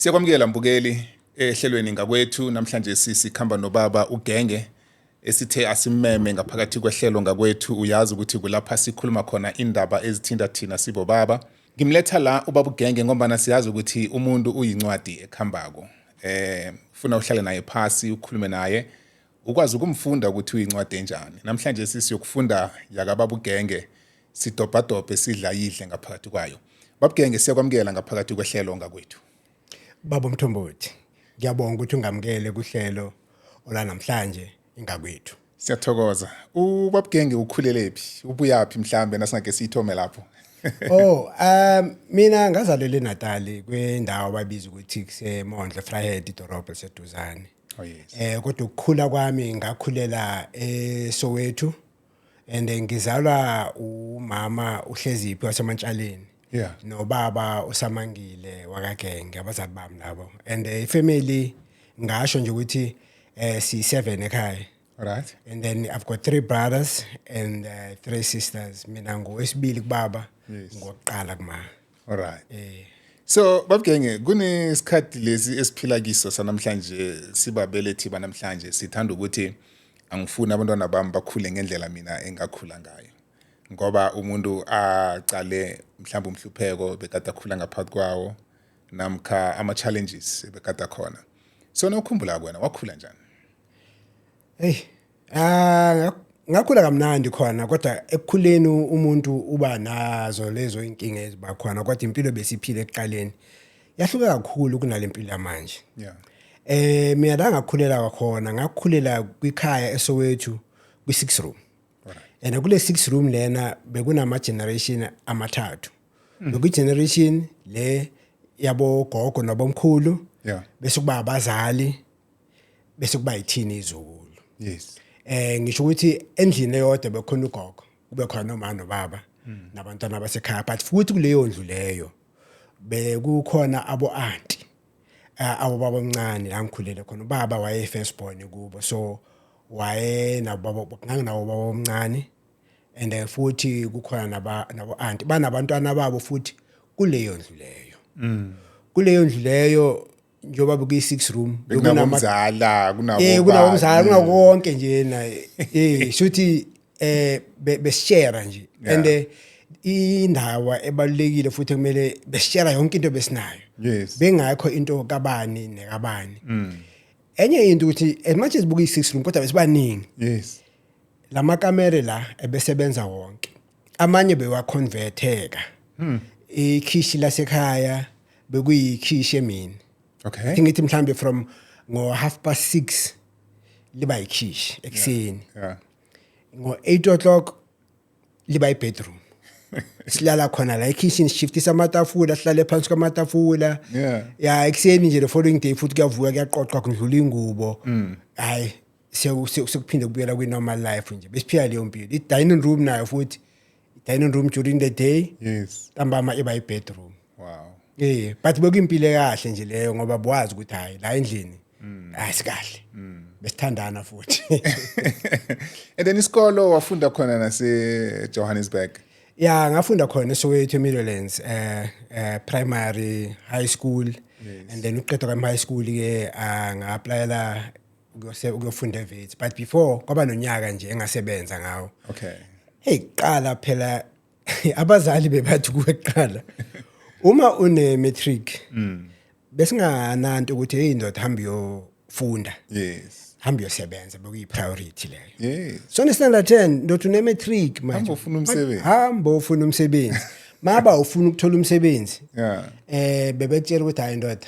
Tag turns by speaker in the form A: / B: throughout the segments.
A: Siyakwamukela mbukeli ehlelweni Ngakwethu. Namhlanje sikhamba nobaba uGenge esithe asimeme ngaphakathi kwehlelo Ngakwethu. Uyazi ukuthi kulapha sikhuluma khona indaba ezithinta thina sibobaba. Ngimletha la ubaba uGenge ngombana siyazi ukuthi umuntu uyincwadi ekhambako. Ufuna uhlale naye phasi, ukhulume naye, ukwazi ukumfunda ukuthi uyincwadi enjani. Namhlanje sisiyokufunda yakababa uGenge, sidobhadobhe, sidla yidle ngaphakathi kwayo. Babugenge, siyakwamukela ngaphakathi kwehlelo Ngakwethu.
B: Baba Mthombothi, ngiyabonga ukuthi ungamukele kuhlelo olanamhlanje Ingakwethu.
A: Siyathokoza. Ubabugenge ukhulelephi? Ubuyaphi mhlambe nasingake siyithome lapho?
B: Oh, mina ngazalelwa eNatal, kwendawo ababiza ukuthi kuseMondlo, Vryheid, idorobha liseduzane.
A: Oh yes.
B: Kodwa ukukhula kwami ngakhulela eSoweto and ngizalwa umama uHleziphi waseMantshaleni. Nobaba uSamangile wakaGenge, abazali bami labo. And ifamily ngasho nje ukuthi si 7 ekhaya.
A: All right.
B: And then I've got three brothers and three sisters. Mina ngowesibili kubaba, ngokuqala kuma.
A: All right. So babugenge, kunesikhathi lesi esiphila kiso sanamhlanje, sibabelethi banamhlanje sithanda ukuthi angifuni abantwana bami bakhule ngendlela mina engakhula ngayo. Ngoba umuntu aqale mhlawumbe umhlupheko bekade akhula ngaphathi kwawo namkha ama challenges bekade khona. So nawukhumbula kwena, wakhula njani?
B: Hey, ah, ngakhula kamnandi khona, kodwa ekukhuleni umuntu uba nazo lezo inkinga eziba khona, kodwa impilo besiphile ekuqaleni yahluka kakhulu kunale mpilo yamanje. Mina la ngakhulela khona, ngakhulela kwikhaya eSoweto kwi 6 room. And kule 6 room lena bekunama generation amathathu. Bekwi generation le yabo gogo nabomkhulu, bese kuba abazali, bese kuba yithini izukulu. Ngisho ukuthi endlini eyodwa bekhona ugogo, kube khona nomama nobaba nabantwana basekhaya, but futhi kuleyo ndlu leyo bekukhona abo auntie, abo baba omncane la ngikhulele khona. Ubaba waye first born kubo, so waye nabo baba, nganginawo baba omncane, and futhi kukhona naba nabo auntie banabantwana babo futhi kuleyo ndlu leyo. Kuleyo ndlu leyo, njengoba bekuyi 6 room,
A: bekunabomzala, kunabo
B: kunabomzala, kunako konke nje na shuthi besishare nje. And indawo ebalulekile futhi kumele besishare yonke into besinayo. Bengakho into kabani nekabani. Enye into ukuthi as much as bukuyi 6 room, kodwa besibaningi. Lamakamere la ebesebenza wonke, amanye bewaconverteka. Ikhishi lasekhaya bekuyikhishi emini. Ngithi mhlambe from ngo 6:30 liba ikhishi ekuseni. Ngo 8 o'clock liba ibedroom. Silala khona la ekitchen, shiftisa amatafula, sihlale phansi kwamatafula. Ya, ekuseni nje the following day futhi kuyavuka, kuyaqoqwa, kundlula ingubo. Hayi, sekuphinde kubuyela kwi normal life nje. Besiphila leyo mpilo. I dining room nayo futhi, dining room during the day, ntambama iba i-bedroom. But bekuyimpilo kahle nje leyo, ngoba bwazi ukuthi hayi, la endlini hayi sikahle, besithandana futhi.
A: And then isikolo wafunda khona nase Johannesburg?
B: Ya, ngafunda khona eSoweto, eMidlands, primary, high school. And then uqeda kwami high school ke, nga-applyela ukuyofunda eWits, but before kwaba nonyaka nje engasebenza ngawo. Hey, qala phela abazali bebathi kuwe kuqala uma une matric, besingananto ukuthi hey ndoda, hamba uyofunda, hamba uyosebenza, bekuyi priority leyo. So ne standard 10, ndoda, une matric manje.
A: Hamba ufuna umsebenzi.
B: Hamba ufuna umsebenzi, maba ufuna ukuthola umsebenzi. Bebetshela ukuthi hayi ndoda,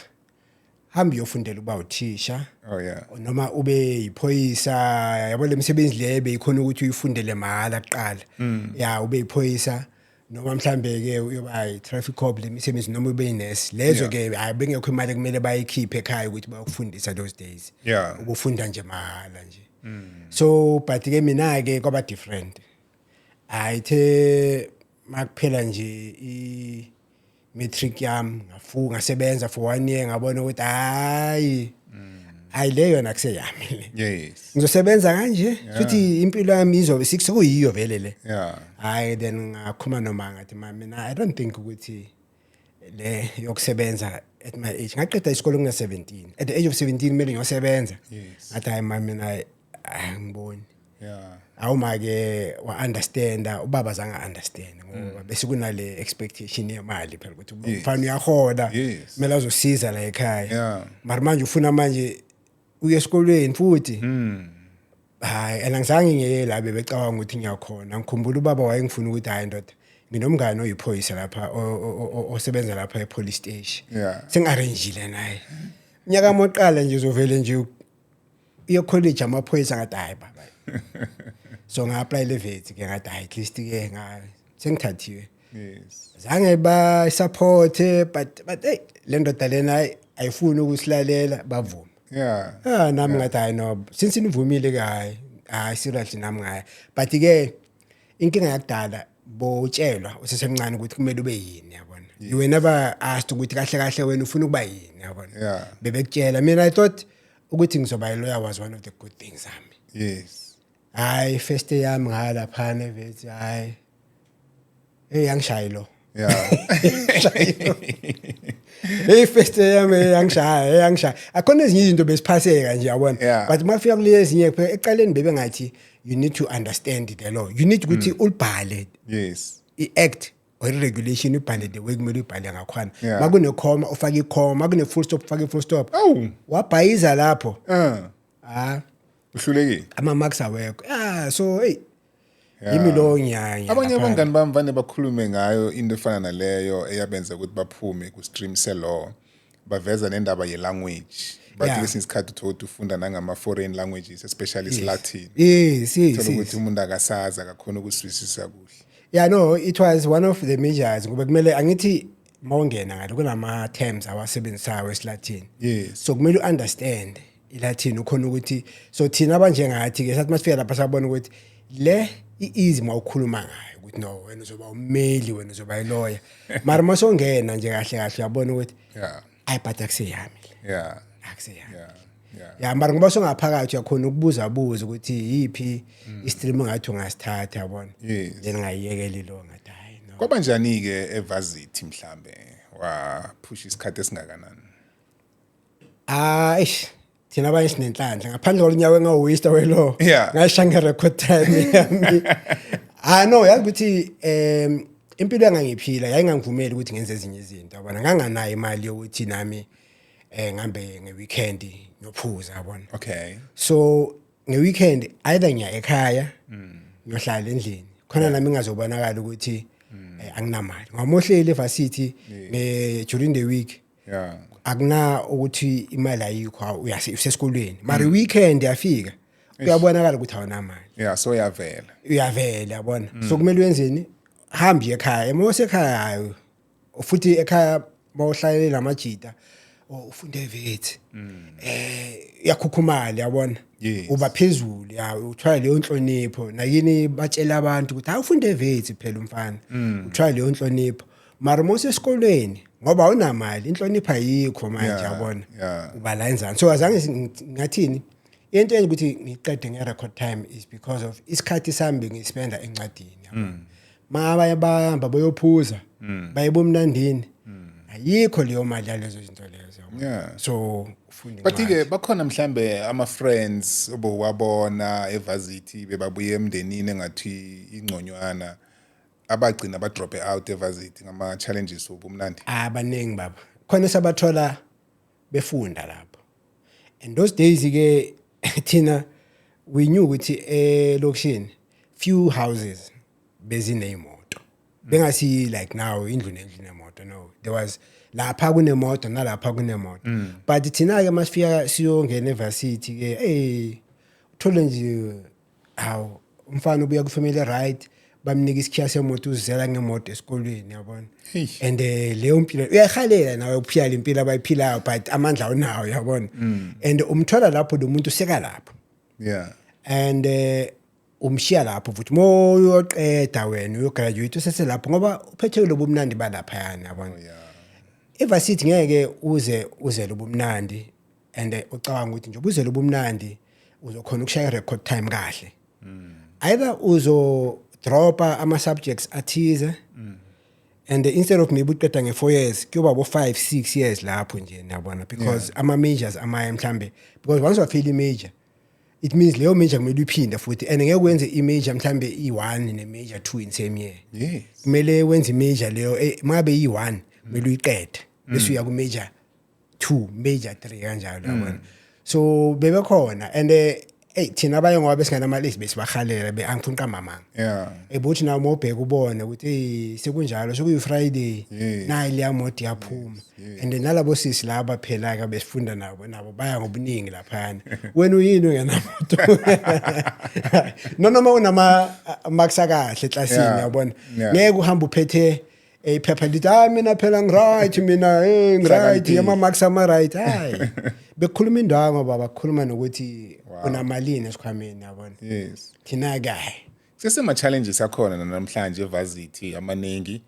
B: hamba uyofundela ukuba uthisha noma ube yiphoyisa, yabo, le misebenzi le beyikhona ukuthi uyifundele mahhala kuqala. Ya, ube yiphoyisa noma mhlambe ke uyoba i-traffic cop, le misebenzi, noma ube yinesi lezo. Ke hayi, bengekho imali ekumele bayikhiphe ekhaya ukuthi bayokufundisa those days. Ubufunda nje mahhala nje. So but ke mina ke kwaba different. Ayithe makuphela nje i matric yami, ngafuka, ngasebenza for one year, ngabona ukuthi hayi hayi, leyo yona kuseyami le. Ngizosebenza kanje futhi impilo yami izobe sekuyiyo vele le. Hayi, then ngakhuluma noma ngathi, "Ma, mina I don't think ukuthi Le yokusebenza at my age, ngaqeda isikole ngina 17. At the age of 17 kumele ngiyosebenza. Ngathi, "Hayi mama, mina angiboni." Awuma ke wa-understanda ubaba, zange understand ngoba bese kunale expectation yemali phela ukuthi umfana uyahola, kumele azosiza la ekhaya. Mara manje ufuna manje uye esikolweni futhi. Hayi, and angizange ngiye la bebecabanga ukuthi ngiyakhona. Ngikhumbula ubaba wayengifuna ukuthi, "Hayi ndoda, nginomngane oyiphoyisa lapha osebenza lapha e-police station." Sengi-arrangile naye unyaka moqala nje uzovele nje uye college amaphoyisa. Ngathi, "Hayi baba." So nga-apply eWits ke, ngathi, "Hayi, at least ke sengithathiwe." Zange ba-support, but hey, le ndoda lena, hayi, ayifuni ukusilalela, bavuma. Ah, nami ngathi, "Hayi no, since nivumile ke, hayi hayi, seriously, nami ngaya." But ke inkinga yakudala, botshelwa usesemncane ukuthi kumele ube yini, yabona. You were never asked ukuthi kahle kahle wena ufuna ukuba yini, yabona. Bebekutshela. Mina I thought ukuthi ngizoba lawyer was one of the good things ami. Hayi, first day yami ngalaphana eWits, hayi, hey, yangishayi lo. Hey, first day yami yangishaya, yangishaya. Akhona ezinye izinto besiphaseka nje, yabona. But mafika kule ezinye phela ekuqaleni bebengathi you need to understand the law, you need ukuthi ulibhale i-act or i-regulation, ubhale the way kumele uyibhale ngakhona. Makune-comma ufake i-comma, makune-full stop ufake i-full stop.
A: Awu.
B: Wabhayiza lapho. Ah.
A: Uhlulekile.
B: Ama-marks awekho. Ah, so hey, yimi lo ngiyanya.
A: Abanye abangani bami vane bakhulume ngayo into efana naleyo eyabenza ukuthi baphume ku-stream se-law, baveza nendaba ye-language, bathi kwesinye isikhathi uthola ukuthi ufunda nangama-foreign languages, especially isiLatin. Thola ukuthi umuntu akasazi, akakhona ukusizwisisa kuhle.
B: Yeah, no, it was one of the measures ngoba kumele, angithi mawungena ngalo kunama terms awasebenzisayo esiLatin. So kumele u-understand iLatin ukhona ukuthi, so thina abanjengathi ke sathi masifika lapha sabona ukuthi le i-easy mawukhuluma ngayo ukuthi no, wena uzoba ummeli, wena uzoba i-lawyer. Mara masongena nje kahle kahle uyabona ukuthi ayi, but akuseyami le. Akuseyami. Ya, mara ngoba songaphakathi uyakhona ukubuza buza ukuthi yiphi i-stream ongathi ungasithatha, yabona. Then ngayiyekela ilo, ngathi, "Hayi no."
A: Kwaba njani-ke evarsity? Mhlambe waphusha isikhathi esingakanani?
B: Ah, eish, thina abanye sinenhlanhla ngaphandle kolonyaka engawu-waste we-law. Ngayishaya nge-record time yami. Ah no, yazi ukuthi impilo engangiphila yayingangivumeli ukuthi ngenze ezinye izinto, yabona. Nganganayo imali yokuthi nami ngihambe nge-weekend ngiyophuza, yabona. So nge-weekend either ngiya ekhaya ngiyohlala endlini khona nami ngingazobonakala ukuthi anginamali ngoba uhleli evarsity during the week. Akuna ukuthi imali ayikho, usesikolweni, mara weekend yafika uyabonakala ukuthi awunamali.
A: Yeah, so yavela.
B: Uyavela, yabona. So kumele wenzeni? Hambe ekhaya, emosekhaya hayo futhi ekhaya mawuhlalele namajita, oh, ufunde eWits, uyakhukhumala, yabona. Uba phezulu ya, uthola leyo nhlonipho nakini, batshela abantu ukuthi hayi, ufunde eWits phela umfana, uthola leyo nhlonipho. Mara mose esikolweni ngoba awunamali, inhlonipho ayikho manje, yabona. Uba la enzani? So azange ngathini, into yenza ukuthi ngiqede nge-record time is because of isikhathi sami bengispenda encwadini, yabona. Ma abanye bayahamba bayophuza, baye bomnandini, ayikho leyo mali yalezo zinto lezo, yabona. So ufunde
A: But
B: incwadi.
A: Ke bakhona mhlambe ama friends obowabona evarsity bebabuye emndenini engathi ingconywana, abagcina ba drop out evarsity ngama challenges obumnandi?
B: Abaningi baba, khona sabathola befunda lapho. And those days ke thina we knew ukuthi elokishini few houses bezineyimoto, bengasi like now indlu nendlu nemoto. No, there was lapha kunemoto nalapha kunemoto. But thina ke masifika siyongena evarsity ke, hey, uthole nje hawu, umfana ubuya ku-family, right, bamnika isikhiya semoto, uzizela ngemoto esikolweni, yabona.
A: Hey.
B: And leyo mpilo uyayihalela nawe ukuphila le mpilo abayiphilayo, but amandla awunawo, yabona. And umthola lapho lo muntu useka lapho. And umshiya lapho futhi mo uyoqeda wena uyograduate, useselapho ngoba uphethe lobu mnandi balaphayana, yabona. Evarsity ngeke uze uze lobumnandi and ucabanga ukuthi nje ubuze lobumnandi uzokhona ukushaya record time kahle. Either uzo dropa ama subjects athize. And instead of maybe uqeda nge-4 years, kuyoba bo 5 6 years lapho nje, yabona, because ama majors amaye mhlambe, because once wafail i-major, it means leyo major kumele uyiphinde futhi, and ngeke wenze i-major mhlambe i-1 ne-major 2 in same year. Kumele wenze i-major leyo, mangabe iyi-1, kumele uyiqede, bese uya ku-major 2, major 3, kanjalo, yabona. So bebekhona and hey, thina abanye ngoba besinganamali besibahalela, be angifuni qamba. Ebuthi nawe mawubheka ubone ukuthi hey, sekunjalo, sekuyi Friday, nayi leya moto iyaphuma, and nalabo sisi laba phela ke besifunda nabo baya ngobuningi laphana. Wena uyini ungenamoto noma unama marks akahle eklasini? Yabona, ngeke uhambe uphethe iphepha lithi, "Hayi, mina phela ngiright, mina, hey, ngiright."
A: Hlakaniphile.
B: Ama marks ama right, hayi, bekukhuluma indwango baba, kukhuluma nokuthi unamalini esikhwameni, yabona. Thina ke, hayi.
A: Sesema challenges akhona namhlanje evarsity amaningi,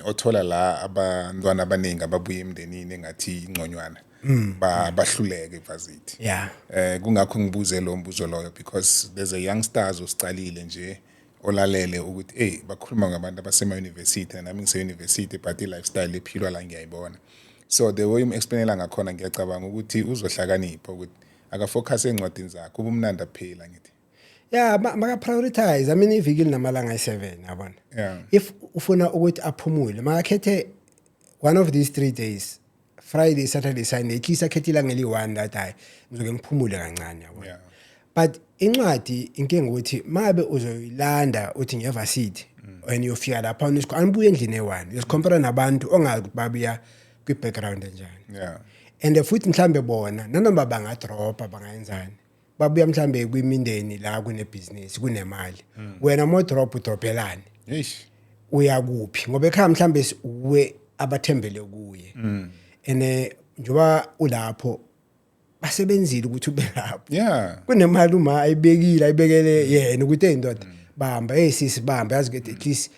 A: othola la abantwana abaningi ababuya emndenini engathi ingconywana ba bahluleke evarsity. Kungakho ngibuze lo mbuzo loyo, because there's a youngsters osicalile nje olalele ukuthi hey, bakhuluma ngabantu abasema university, nami ngise university, but i lifestyle ephilwa la ngiyayibona. So the way um-explainela ngakhona, ngiyacabanga ukuthi uzohlakanipha ukuthi akafocus encwadini zakhe, ubumnandi aphila ngithi.
B: Yeah, maka prioritize. I mean, iviki linamalanga ayi7, yabona. If ufuna ukuthi aphumule, makakhethe one of these 3 days, Friday, Saturday, Sunday. At least akhethe ilanga eli-1 that, hayi, ngizoke ngiphumule kancane, yabona. But incwadi, inkinga ukuthi mabe uzoyilanda uthi ngevarsity and uyofika lapha unesikho, anibuye endlini eyi-one, uyozicompare nabantu ongazi ukuthi babuya kwi-background enjani. And futhi mhlambe bona nanoma bangadropa, bangayenzani, babuya mhlambe kwimindeni la kunebhizinisi, kunemali. Wena mo drop, udropelani?
A: Eish.
B: Uya kuphi? Ngoba ekhaya mhlambe uwe abathembele kuye, and njengoba ulapho basebenzile ukuthi ube lapho. Kunemali uma ayibekile, ayibekele yena ukuthi, "Hey ndoda, bamba. Hey sisi, bamba." Yazi ukuthi at least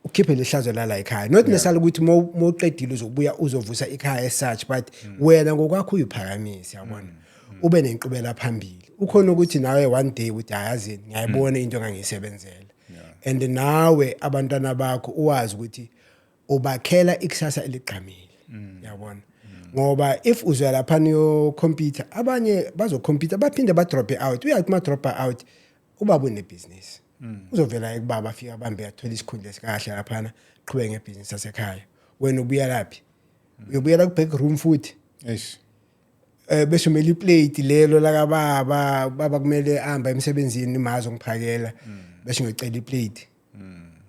B: ukhiphe lehlazo lala ekhaya, not necessarily ukuthi mawuqedile uzobuya uzovusa ikhaya as such, but wena ngokwakho uyiphakamise, yabona, ube nenqubela phambili, ukhona ukuthi nawe one day uthi, "Hayi, yazini, ngiyayibona into engangiyisebenzela." And nawe abantwana bakho uwazi ukuthi ubakhela ikusasa eligqamile, yabona, ngoba if uzoya lapha niyo compete, abanye bazocompete baphinde ba drop out. Uyathi ma drop out, ubaba unebhizinisi, uzovela ekubaba, afika abambe, athola isikhundla esikahle laphana, qhubeke ngebhizinisi yasekhaya. Wena ubuya laphi? Uyobuyela ku back room futhi.
A: Eish.
B: Bese umele iplate lelo la kababa, baba kumele ahamba emsebenzini, mazo ngiphakela, bese ngiyocela iplate.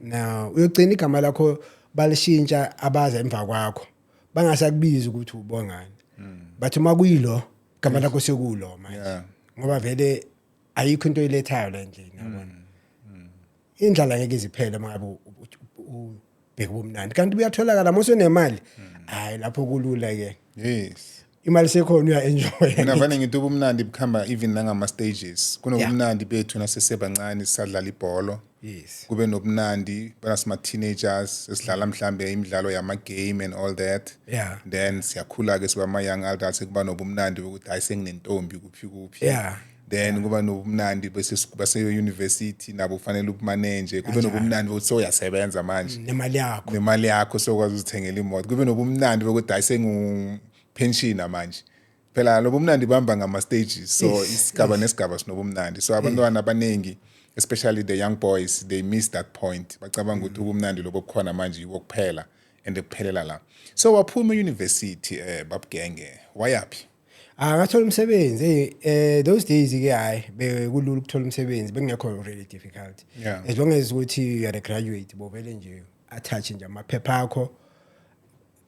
B: Now uyogcina igama lakho balishintsha, abaza emva kwakho bangasakubiza ukuthi ubongani, bathi uma kuyilo igama lakho sekulo manje, ngoba vele ayikho into oyilethayo la endlini, yabona. Indlala ngeke iziphele mangabe ubheka ubumnandi, kanti buyatholakala mase unemali. Hayi, lapho kulula ke. Imali sekhona, uya enjoy.
A: Mina vane ngithi ubumnandi bukhamba even nangama stages. Kunobumnandi bethu nasesebancane sisadlala ibholo. Kube nobumnandi basima teenagers esidlala mhlambe imidlalo yama game and all that. Then siyakhula ke, siba ama young adults, kuba nobumnandi ukuthi hayi, senginentombi kuphi kuphi. Then kuba nobumnandi bese base university, nabo kufanele ukumanage, kube nobumnandi bokuthi soyasebenza manje.
B: Nemali yakho.
A: Nemali yakho, sokwazi uzithengela imoto. Kube nobumnandi bokuthi hayi, sengu pensioner manje. Phela lobo mnandi bamba ngama stages, so isigaba nesigaba sinobumnandi. So abantwana abaningi, especially the young boys, they miss that point, bacabanga ukuthi ubumnandi lobo bukhona manje yibo kuphela and kuphelela la. So waphuma e-university, babugenge, wayaphi?
B: Ah, ngathola umsebenzi. Hey, those days ke, hayi, bekulula ukuthola umsebenzi, bekungekho really difficult. As long as ukuthi you are a graduate, bovele nje attach nje amaphepha akho.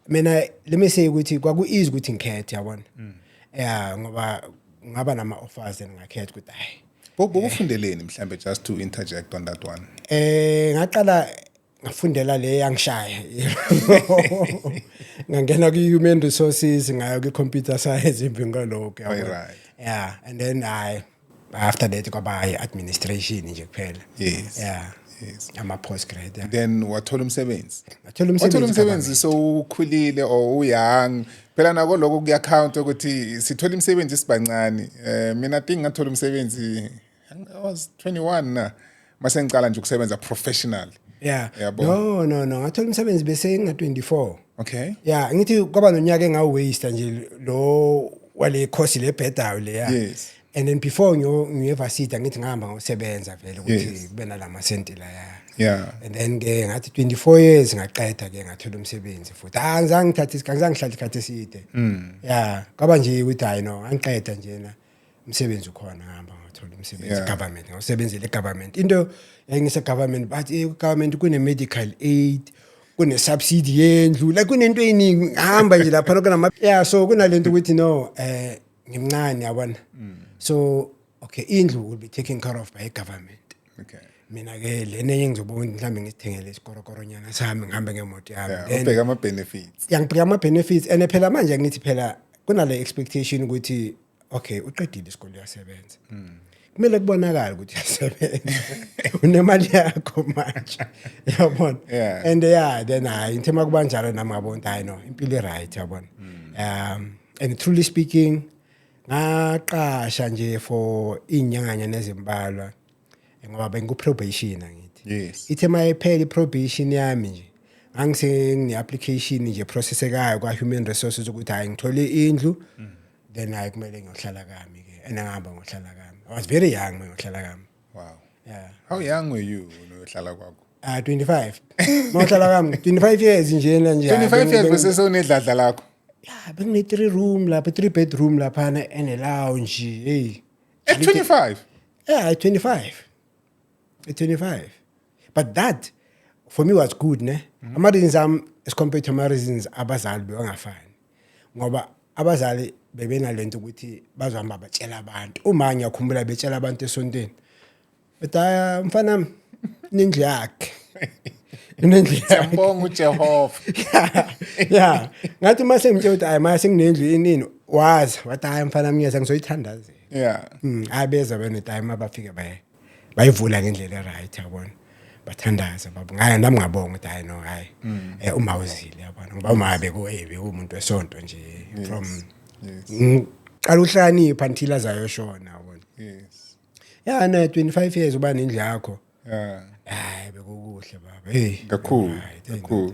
B: Mina, let me say ukuthi kwaku easy ukuthi ngikhethe, yabona. Yeah, ngoba ngaba nama offers and ngakhetha ukuthi hayi.
A: Bokufundeleni mhlambe, just to interject on that one?
B: Ngaqala ngafundela le yangishaya. Ngangena ku human resources, ngaya ku computer science, impi ngalokho, yabona. Yeah, and then I after that kwaba administration nje kuphela. Yeah. Ama postgrad. Yeah.
A: Then wathola umsebenzi?
B: Ngathola umsebenzi.
A: Wathola umsebenzi sowukhulile or uyoung? Phela nako lokho kuya-count ukuthi sithola imisebenzi sibancane. Mina think ngathola umsebenzi I was 21 na mase ngicala nje ukusebenza professional.
B: Yeah.
A: Yabo.
B: No, ngathola umsebenzi bese nginga 24. Yeah, ngithi kwaba nonyaka engawu-waste nje lo wale course le bhedayo leya. And then before ngiyo varsity, ngithi ngihamba ngosebenza vele ukuthi kube nalama senti la ya. And then ke ngathi 24 years ngaqeda ke, ngathola umsebenzi futhi. Ah, ngizange ngithathe isikhathi, ngizange ngihlale isikhathi eside. Yeah, kwaba nje ukuthi hayi no, angiqeda nje na umsebenzi ukhona, ngihamba ngathola umsebenzi government, ngawusebenzela government. Into yayingise government, but government kune medical aid, kune subsidy yendlu, like kunento eyiningi, ngihamba nje lapha kunama, yeah, so kunalento ukuthi no, ngimncane, yabona. So okay, indlu will be taken care of by government. Mina ke lena enye ngizobona ukuthi mhlambe ngizithengele isikorokoronyana sami, ngihambe ngemoto yami.
A: Then ubheka ama benefits.
B: Yangibheka ama benefits, and phela manje ngithi phela kunale expectation ukuthi okay, uqedile isikole, uyasebenza, kumele kubonakale ukuthi uyasebenza, unemali yakho manje, yabona. And yeah, then hayi, ngithe makubanjalo nami ngabona ukuthi hayi no, impilo i-right, yabona. And truly speaking, ngaqasha nje for inyanga nezimbalwa ngoba bengiku-probation, angithi? Ithe mayiphela i-probation yami nje, ngangise-ngine-application nje processekayo kwa-human resources ukuthi hayi, ngithole indlu, then hayi, kumele ngiyohlala kami ke, and ngihamba ngohlala kami. I was very young ngiyohlala kami. Yeah.
A: How young were you unohlala kwakho?
B: Ah, 25 mawuhlala kami, 25 years njena nje.
A: 25 years bese sewunedladla lakho.
B: Yeah, bengine 3 room lapha, 3 bedroom laphana ene lounge, hey.
A: At 25?
B: Yeah, at 25, at 25. But that for me was good ne. Ama reasons am as compared to ama reasons abazali bewangafani, ngoba abazali bebenalento ukuthi bazohamba batshela abantu. Uma ngiyakhumbula betshela abantu esontweni, but ah, mfana wami nendlu yakhe, inendlu yakhe.
A: Siyambonga uJehova.
B: Yeah, ngathi uma sengitshela ukuthi hayi, manje senginendlu inini, waza wathi, "Hayi mfana, ngiyeza ngizoyithandazela." Abeza benetime, abafike baye bayivula ngendlela e-right, yabona, bathandaza baba ngaye, nami ngabonga ukuthi hayi no, hayi, uma uzile, yabona, ngoba uma beku bekuwumuntu wesonto nje from ngiqala uhlakanipha until azayoshona, yabona. Yeah, na 25 years uba nendlu yakho. Hayi, bekukuhle baba, hey.
A: Kakhulu,
B: Right, hey,
A: kakhulu.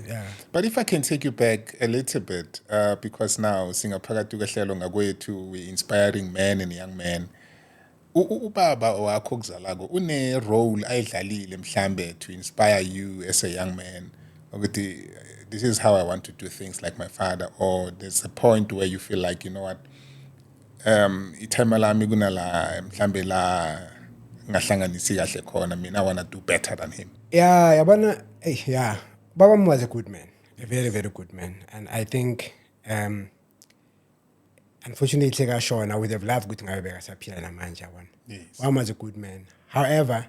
A: But if I can take you back a little bit, because now singaphakathi kwehlelo ngakwethu, we inspiring men and young men. Ubaba wakho okuzalako une role ayidlalile mhlambe to inspire you as a young man ukuthi this is how I want to do things like my father, or there's a point where you feel like, you know what, itimer lami kunala mhlambe la ngahlanganisi kahle khona, mina I want to do better than him?
B: Yeah, yabona, hey, yeah, baba was a good man, a very very good man, and I think unfortunately kashona. I would have loved ukuthi ngabe bekasaphila namanje, yabona. Baba was a good man. However,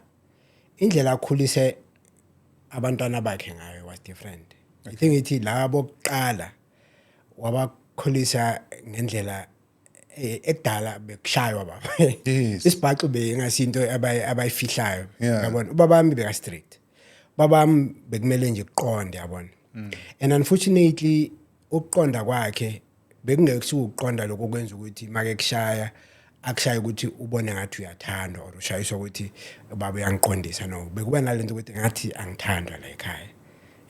B: indlela akhulise abantwana bakhe ngayo was different. I think ithi labo kuqala wabakhulisa ngendlela ekudala bekushaywa baba. Isibhaxu bengasinto abayifihlayo. Yabona, ubaba wami beka strict, babami bekumele nje kuqonde, yabona. And unfortunately ukuqonda kwakhe bekungeke ukuqonda lokho kwenza ukuthi make kushaya, akushaya ukuthi ubone ngathi uyathandwa or ushayiswa ukuthi baba uyangiqondisa. No, bekuba nalento ukuthi ngathi angithandwa la ekhaya,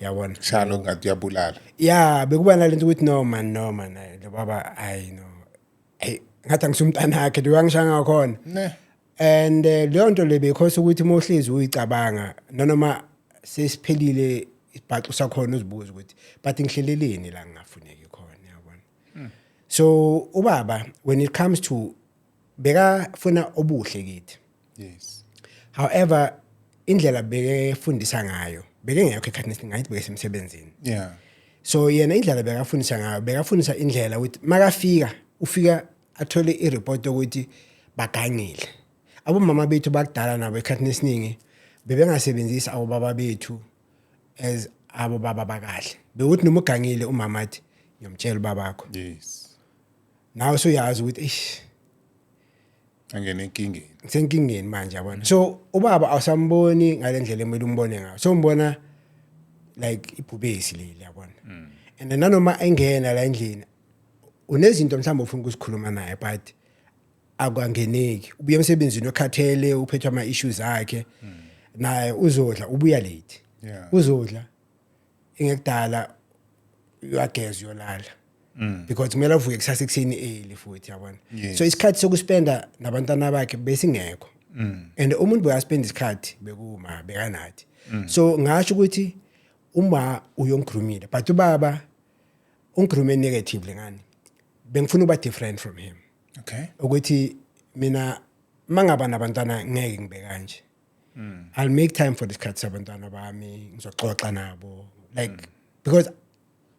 B: yabona.
A: Shalo ngathi uyabulala.
B: Yeah, bekuba nalento ukuthi no man, no man, hayi, lo baba, ayi no, hey, ngathi angisumntana wakhe lo angishaya ngakhona.
A: Ne.
B: And leyo nto le because ukuthi uma uhlezi uyicabanga nanoma sesiphelile isibhaxu sakhona, uzibuza ukuthi but ngihleleleni la ngingafuneki khona, yabona. So ubaba, when it comes to bekafuna obuhle kithi. However, indlela bekefundisa ngayo bekengekho ekhathini esiningi, ngathi bekesemsebenzini. So yena indlela bekafundisa ngayo, bekafundisa indlela ukuthi makafika, ufika athole ireport yokuthi bagangile abomama bethu bakudala. Nabo ekhathini esiningi bebengasebenzisi abobaba bethu as abo baba bakahle. Bekuthi noma ugangile, umama athi, "Ngiyomtshela ubabakho." Nawe usuyazi ukuthi eish,
A: angene enkingeni.
B: Ngisenkingeni manje, yabona. So ubaba awusamboni ngale ndlela emele umbone ngayo, so umbona like ibhubesi leli, yabona. And then nanoma engena la endlini, unezinto mhlawumbe ufuna ukuzikhuluma naye, but akwangeneki, ubuye emsebenzini okhathele, uphethwe ama issues akhe, naye uzodla, ubuya late. Uzodla, ingekudala uyageza, uyolala, because kumele avuke kusasa ekuseni early futhi, yabona. So isikhathi sokuspenda nabantwana bakhe besingekho, and umuntu boyaspenda isikhathi bekuma bekanathi. So ngasho ukuthi uma uyongigroomile, but ubaba ungigroome negatively. Ngani? Bengifuna ukuba different from him, ukuthi mina mangaba nabantwana ngeke ngibe kanje. I'll make time for isikhathi sabantwana bami, ngizoxoxa nabo, like, because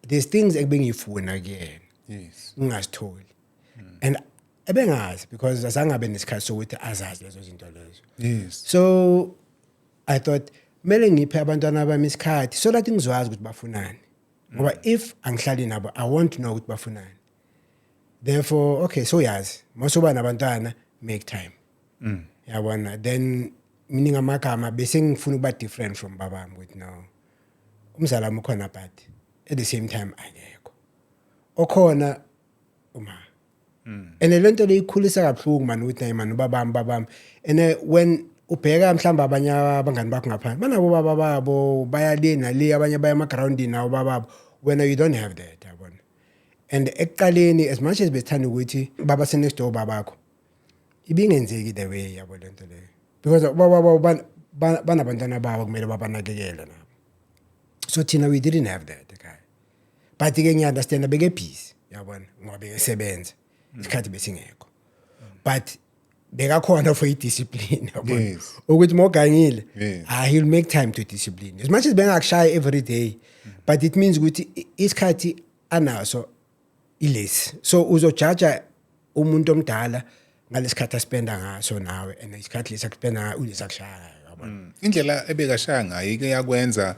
B: there's things ekubengifuna kuyena ngingazitholi, and ebengazi because azange abe nesikhathi sokuthi azazi lezo zinto lezo. So I thought kumele ngiphe abantwana bami isikhathi so that ngizwazi ukuthi bafunani, ngoba if angihlali nabo, I want to know ukuthi bafunani. Therefore, okay, so yazi mawusoba nabantwana, make time, yabona. Then meaning amagama bese ngifuna ukuba different from babami, ukuthi no, umzala wami ukhona, but at the same time akekho okhona uma. And le nto leyikhulisa kabuhlungu man, ukuthi naye man ubabami babami. And when ubheka mhlawumbe abanye abangani bakho ngaphandle banabo baba babo, baya le nale, abanye baya emagrawundini nawo bababo, wena you don't have that, yabona. And ekuqaleni, as much as bethanda ukuthi baba se-next door babakho, ibingenzeki the way, yabo, lento leyo, because baba babo banabantwana babo kumele babanakekele nabo. So thina we didn't have that ekhaya, but ke ngiya-understand, beke busy, yabona, ngoba bekesebenza, isikhathi besingekho, but bekakhona for i-discipline, yabona, ukuthi mawugangile, ah, he'll make time to discipline. As much as bengakushaya every day, but it means ukuthi isikhathi anaso ilesi, so uzojaja umuntu omdala ngalesikhathi aspenda ngaso nawe, and isikhathi lesi akuspenda ngayo ulesi akushaya, yabona.
A: Indlela ebekashaya ngayo ike yakwenza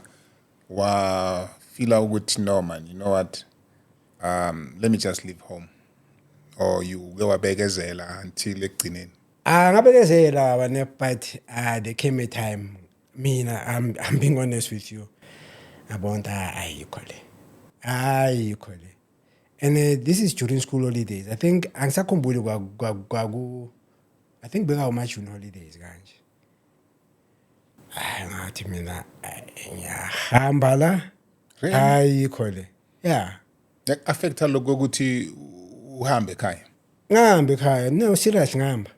A: wafeela ukuthi, "No man, you know what, let me just leave home," or you uke wabekezela until ekugcineni?
B: Ah, ngabekezela bane, but ah, there came a time, mina I'm being honest with you, ngabona ukuthi, ah, ayikho le, ayikho le. And this is during school holidays, I think. Angisakhumbuli kwaku I think bekawu June holidays kanje. Hayi, ngathi mina, "Ayi, ngiyahamba la."
A: Really?
B: Ayikho le, yeah.
A: Yaku-affecta lokho ukuthi uhambe ekhaya?
B: Ngihamba ekhaya. No, serious, ngihamba,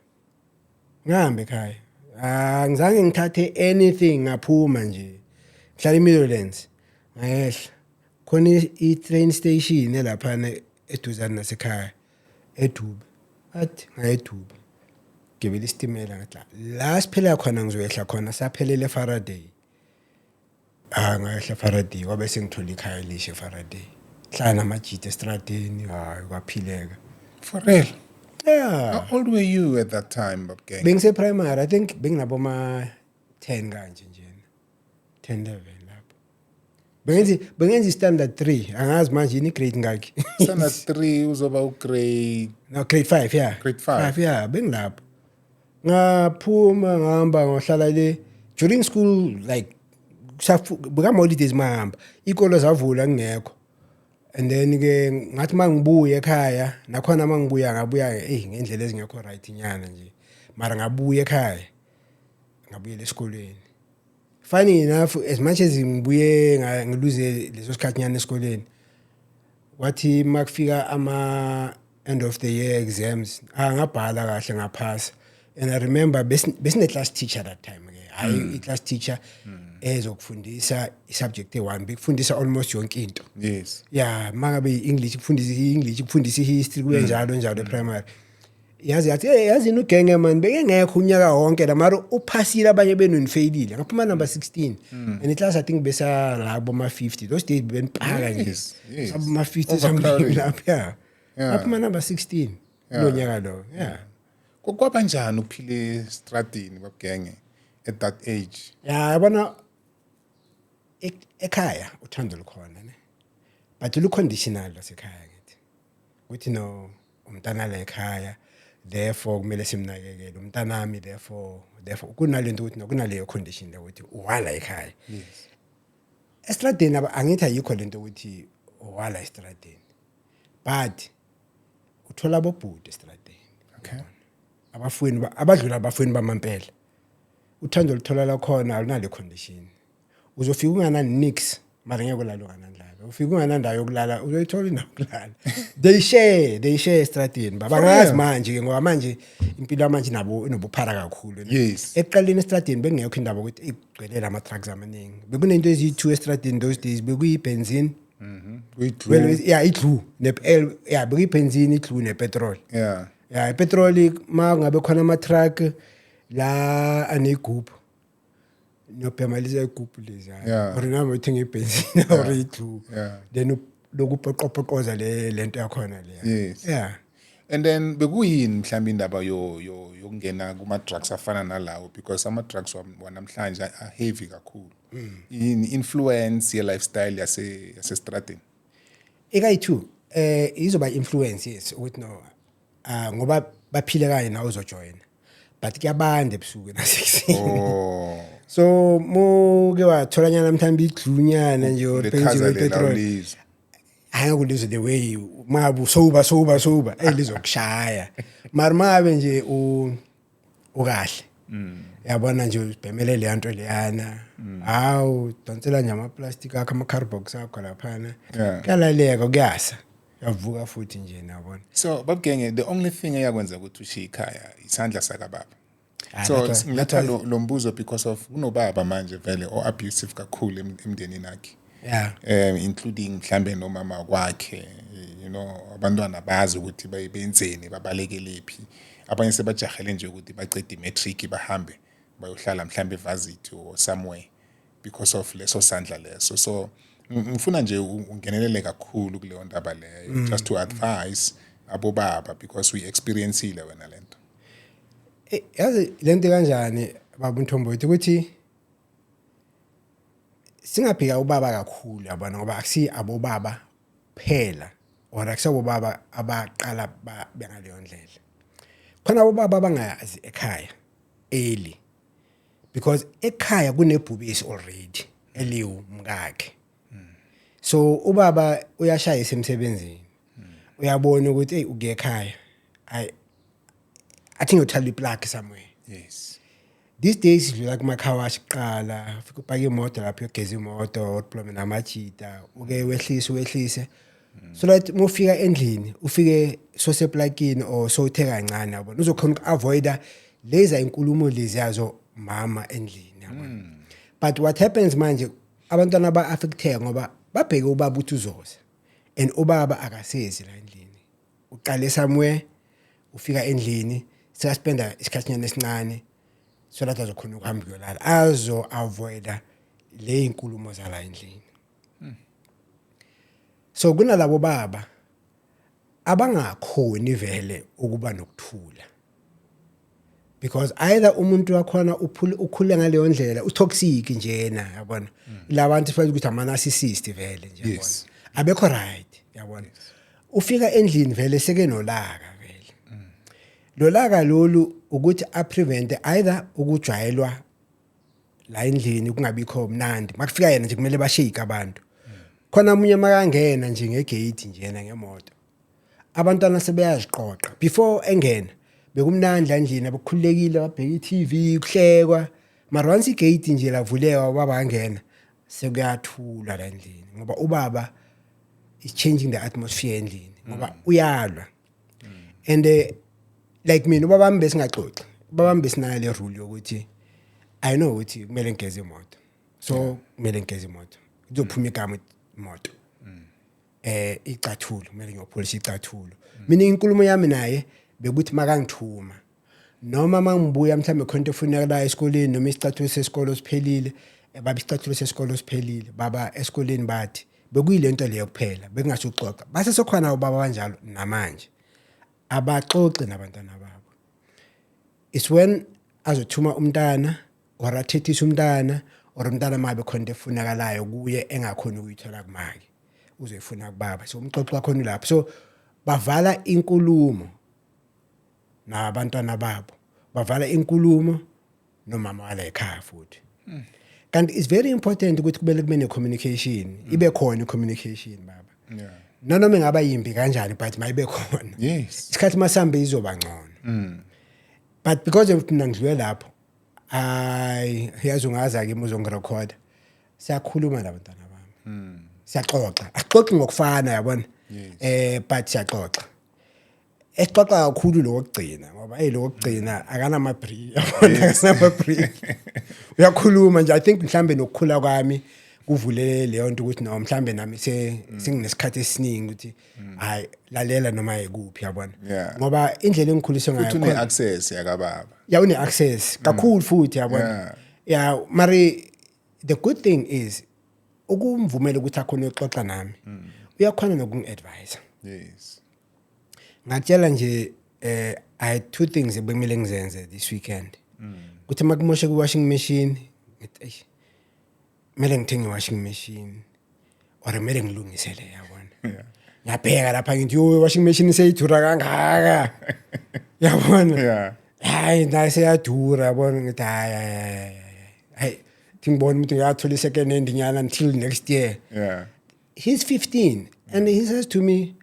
B: ngihamba ekhaya. Ah, ngizange ngithathe anything, ngaphuma nje. Ngihlala eMidlands, ngayehla khona i-train station elaphana eduzane nasekhaya eDube, athi ngayeDube, gibela isitimela, ngathi la siphela khona ngizoyehla khona. Saphelela eFaraday. Ah, ngayehla eFaraday, kwabe sengithola ikhaya elisha eFaraday, hlala namajita estradeni. Hayi, kwaphileka.
A: For real?
B: Yeah.
A: How old were you at that time, Babgeng?
B: Bengise primary, I think benginabo ma 10 kanje njena, 10, 11 lapho. Bengenza standard 3, angazi manje yini, grade ngakhi.
A: Standard 3 uzoba ugrade
B: No, grade 5, yeah.
A: Grade 5.
B: 5, yeah, bengilapho. Ngaphuma, ngahamba, ngohlala le during school, like bekama holidays, mahamba ikolo zavula ngingekho. And then ke ngathi mangibuya ekhaya nakhona, mangibuya ngabuya eh ngendlela ezingekho right nyana nje, mara ngabuya ekhaya, ngabuyela esikolweni. Funny enough, as much as ngibuye ngiluze leso sikhathi nyana esikolweni, wathi makufika ama end of the year exams, ah, ngabhala kahle, ngaphasa. And I remember besine class teacher that time ke, hayi, i class teacher ezokufundisa i-subject e1, bekufundisa almost yonke into. Yeah, mangabe i-English, kufundisa i-English, kufundisa i-history, kuye njalo njalo e-primary. Yazi yathi, "Hey, yazi ugenge man, bekengekho unyaka wonke la, mara uphasile, abanye benu nifailile." Ngaphuma number 16, and iclass I think besa la boma 50 those days, benipaka nje. Saboma 50 something
A: Overcrowded.
B: lapha, yeah. Ngaphuma number 16 lo nyaka lo, yeah.
A: Kwaba njani ukuphila estradini, Babgenge, at that age?
B: Ya, yabona, ekhaya uthando lukhona ne, but lu-conditional lasekhaya. Ngithi ukuthi no, umntana la ekhaya, therefore kumele simnakekele umntanami, therefore kunalento ukuthi no, kunaleyo condition le ukuthi uwala ekhaya. Estradeni angithi ayikho lento ukuthi uwala estradeni, but uthola abobhuti estradeni, abafweni abadlula abafweni bamampela. Uthando oluthola khona alunale condition. Uzofika ungana nix, mara ngeke ulale unganandlala. Ufika unganandawo yokulala, uzoyithola indawo yokulala. They share estradini, baba.
A: For
B: Ngazi
A: real?
B: manje ke, ngoba manje impilo yamanje nabo inobuphara kakhulu. Ekuqaleni estradini bekungekho indaba ukuthi igcwele lama-drugs amaningi. Bekunento eziyi-two estradini those days, bekuyi-benzene.
A: Kuyi-glue.
B: Well, yeah, i-glue ne yeah, bekuyi-benzene, i-glue ne-petrol. Yeah, ipetroli ma ngabe khona ama-truck la anegubhu, niyobhema leza igubhu lezi or nami uthenga ibhenzini or i-glue, then lokupoqopoqoza le lento yakhona leya.
A: And then bekuyini mhlawumbe indaba yo yo yokungena kuma drugs afana nalawo, because ama drugs wanamhlanje are heavy kakhulu? Yini influence ye lifestyle yase stradini?
B: Ekayi-two izoba influence, yes, ukuthi no, ah, ngoba baphile kanye nawe, uzojoyina, but kuyabanda ebusuku nasekuseni. So muke watholanyana mhlawumbe iglunyana nje or
A: Lekhaza
B: benzine or
A: lela
B: petrol,
A: ulizwe.
B: Angeke ulizwe the way mabu sober sober sober, elizokushaya. Mara mabe nje ukahle, yabona nje, ubhemele le nto leyana, hawu, donsela nje ama-plastic akho, ama-carbox akho laphana, kuyalaleka, kuyasa, uyavuka futhi nje, nabona.
A: So babugenge, the only thing eyakwenza ukuthi ushiye ikhaya isandla sakababa?
B: Ah,
A: So ngiletha lo mbuzo because of kunobaba manje vele o abusive kakhulu emndenini wakhe, including mhlambe nomama kwakhe, abantwana bazi ukuthi benzeni, babalekelephi. Abanye sebajahele nje ukuthi bacede i-matric, bahambe bayohlala mhlambe evarsity or somewhere because of leso sandla leso. So ngifuna nje ungenelele kakhulu kuleyo ndaba leyo, just to advise abobaba, because we experience-ile wena lento.
B: Yazi lento kanjani, baba uNthombothi, ukuthi singabheka ubaba kakhulu, yabona, ngoba akusi abobaba phela or akusabobaba abaqala bengaleyo ndlela. Khona abobaba abangayazi ekhaya early because ekhaya kunebhubesi already eliwumkakhe. So ubaba uyashayisa emsebenzini, uyabona ukuthi hey, ukuya ekhaya, ayi, athi ngiyothala iplug somewhere. These days sidlula kuma-car wash kuqala, ufike upake imoto lapho, uyogeza imoto, uplome namajita, uke wehlise wehlise, so that uma ufika endlini ufike soseplakini or sowuthe kancane, yabona, uzokhona uku-avoida leza inkulumo leziyazo mama endlini, yabona. But what happens manje, abantwana ba-affecteka ngoba babheke ubaba ukuthi uzoza, and ubaba akasezi la endlini. Uqale somewhere, ufika endlini sekaspenda isikhathanyana esincane so that azokhona ukuhamba kuyolala, azo-avoida le inkulumo zala endlini. So kunalabo baba abangakhoni vele ukuba nokuthula because either umuntu wakhona uphule, ukhule ngaleyo ndlela, utoxic njena, yabona, labantu sibazi ukuthi ama narcissist vele nje, yabona, abekho right, yabona. Ufika endlini vele seke nolaka vele. Lolaka lolu ukuthi a prevent either ukujwayelwa la endlini kungabikho mnandi. Makufika yena nje kumele bashake abantu. Khona omunye makangena nje ngegate njena ngemoto, abantwana sebeyaziqoqa. Before engena bekumnandi la endlini, abakhululekile, babheka i-TV, kuhlekwa. Mara once igate nje lavuleka, ubaba angena, sekuyathula la endlini, ngoba ubaba is changing the atmosphere endlini, ngoba uyalwa. And like mina, ubaba wami besingaxoxi. Ubaba wami besinayo le rule yokuthi I know ukuthi kumele ngigeze imoto, so kumele ngigeze imoto, kuzophuma igama imoto, icathulo kumele ngiyopholisha icathulo. Mina inkulumo yami naye bekuthi makangithuma noma mangibuya, mhlawumbe khona into efunekalayo esikoleni noma isicathulo sesikolo siphelile, baba, isicathulo sesikolo siphelile, baba, esikoleni bathi. Bekuyilento leyo kuphela, bekungasho ukuxoxa. Base sokhona ubaba kanjalo namanje abaxoxi nabantwana babo. It's when azothuma umntana or athethise umntana or umntana mabe khona into efunakalayo kuye engakhoni ukuyithola kumake, uzoyifuna kubaba. So umxoxo wakhona ulapho. So bavala inkulumo nabantwana babo, bavala inkulumo nomama wala ekhaya futhi. Kanti it's very important ukuthi kumele kube ne-communication, ibe khona i-communication, baba, nanoma ingaba yimbi kanjani, but mayibe khona. Isikhathi masambe izoba ngcono. But because of mina ngidlule lapho, hayi, yazi, ungaza kimi uzongirekhoda. Siyakhuluma nabantwana bami, siyaxoxa. Asixoxi ngokufana, yabona, but siyaxoxa. Esixoxa kakhulu lo wokugcina, ngoba hey, lo wokugcina akanama-break, yabona, akanama-break, uyakhuluma nje. I think mhlambe nokukhula kwami kuvule leyo nto ukuthi no, mhlambe nami senginesikhathi esiningi ukuthi hayi, lalela noma yikuphi, yabona, ngoba indlela engikhuliswe ngayo
A: Futhi une-access yakababa.
B: Ya, une-access kakhulu futhi, yabona. Ya, mari the good thing is ukumvumela ukuthi akhona ukuxoxa nami, uyakhona nokungi-advise. Ngakutshela nje, I had two things ebekumele ngizenze this weekend. Kuthi makumoshe ku-washing machine, ngithi eish, kumele ngithenge i-washing machine or kumele ngilungisele, yabona. Ngiyabheka lapha, ngithi yo, washing machine seyidura kangaka, yabona. Hayi, naye seyadura, yabona. Ngithi hayi, hayi, hayi, hayi, thi ngibona ukuthi ngiyathola i-second hand nyana until next year. He's 15 and he says to me,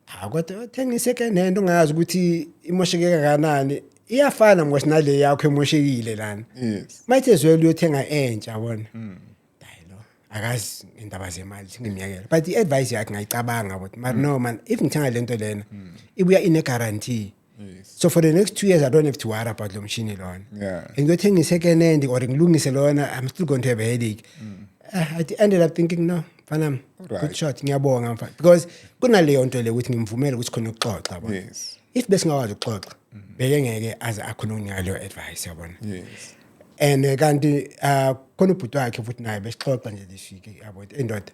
B: "Ah, kodwa thenga i-second hand, ungazi ukuthi imosheke kangakanani, iyafana ngosi nale yakho emoshekile lana." Might as well uyothenga entsha, yabona. Hayi, lo akazi indaba zemali, singimyekela, but i-advice yakhe ngayicabanga ukuthi but no man, if ngithenga lento lena ibuya ine guarantee, so for the next 2 years I don't have to worry about lo mshini lona. Ngiyothenga i-second hand or ngilungise lona, I'm still going to have a headache. I ended up thinking, no mfana, good shot, ngiyabonga mfana, because kunaleyo nto le ukuthi ngimvumele ukuthi khona ukuxoxa, yabona. If besingakwazi ukuxoxa, beke ngeke aze akhona ukunika leyo advice, yabona. And kanti khona ubhuti wakhe futhi naye besixoxa nje this week, yabo, indoda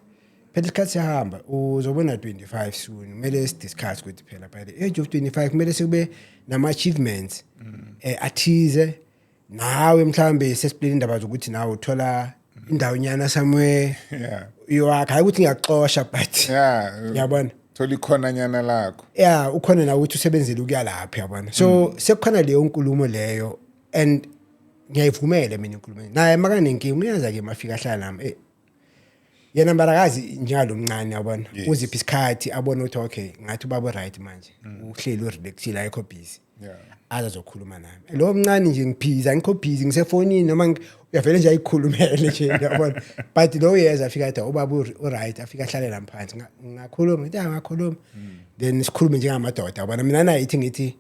B: phela isikhathi siyahamba, uzobona 25 soon, kumele sidiscuss ukuthi phela by the age of 25 kumele sekube nama-achievements athize nawe, mhlambe sesiplane indaba zokuthi nawe uthola indawo nyana somewhere yakho, hayi ukuthi ngiyaxosha, but yabona.
A: Thola ikhonanyana lakho.
B: Ya, ukhona nawe ukuthi usebenzele ukuya lapho, yabona. So sekukhona leyo nkulumo leyo and ngiyayivumela mina inkulumo. Naye makanenkinga uyaza ke, mafika ahlala nami, yena mbarakazi njalo mncane, yabona. Uziphi isikhathi abone ukuthi okay, ngathi ubaba right manje, uhleli urelaxile, ayikho busy, aze azokhuluma nami. Lo mncane nje ngibhizi, angikho busy, ngisefonini noma uyavele nje ayikhulumele nje, yabona. But lo uyeza, afika athi ubaba u-right, afika ahlale nami phansi. Ngakhuluma, ngithi ah, ngakhuluma, then sikhulume njengamadoda, yabona. Mina naye ithi ngithi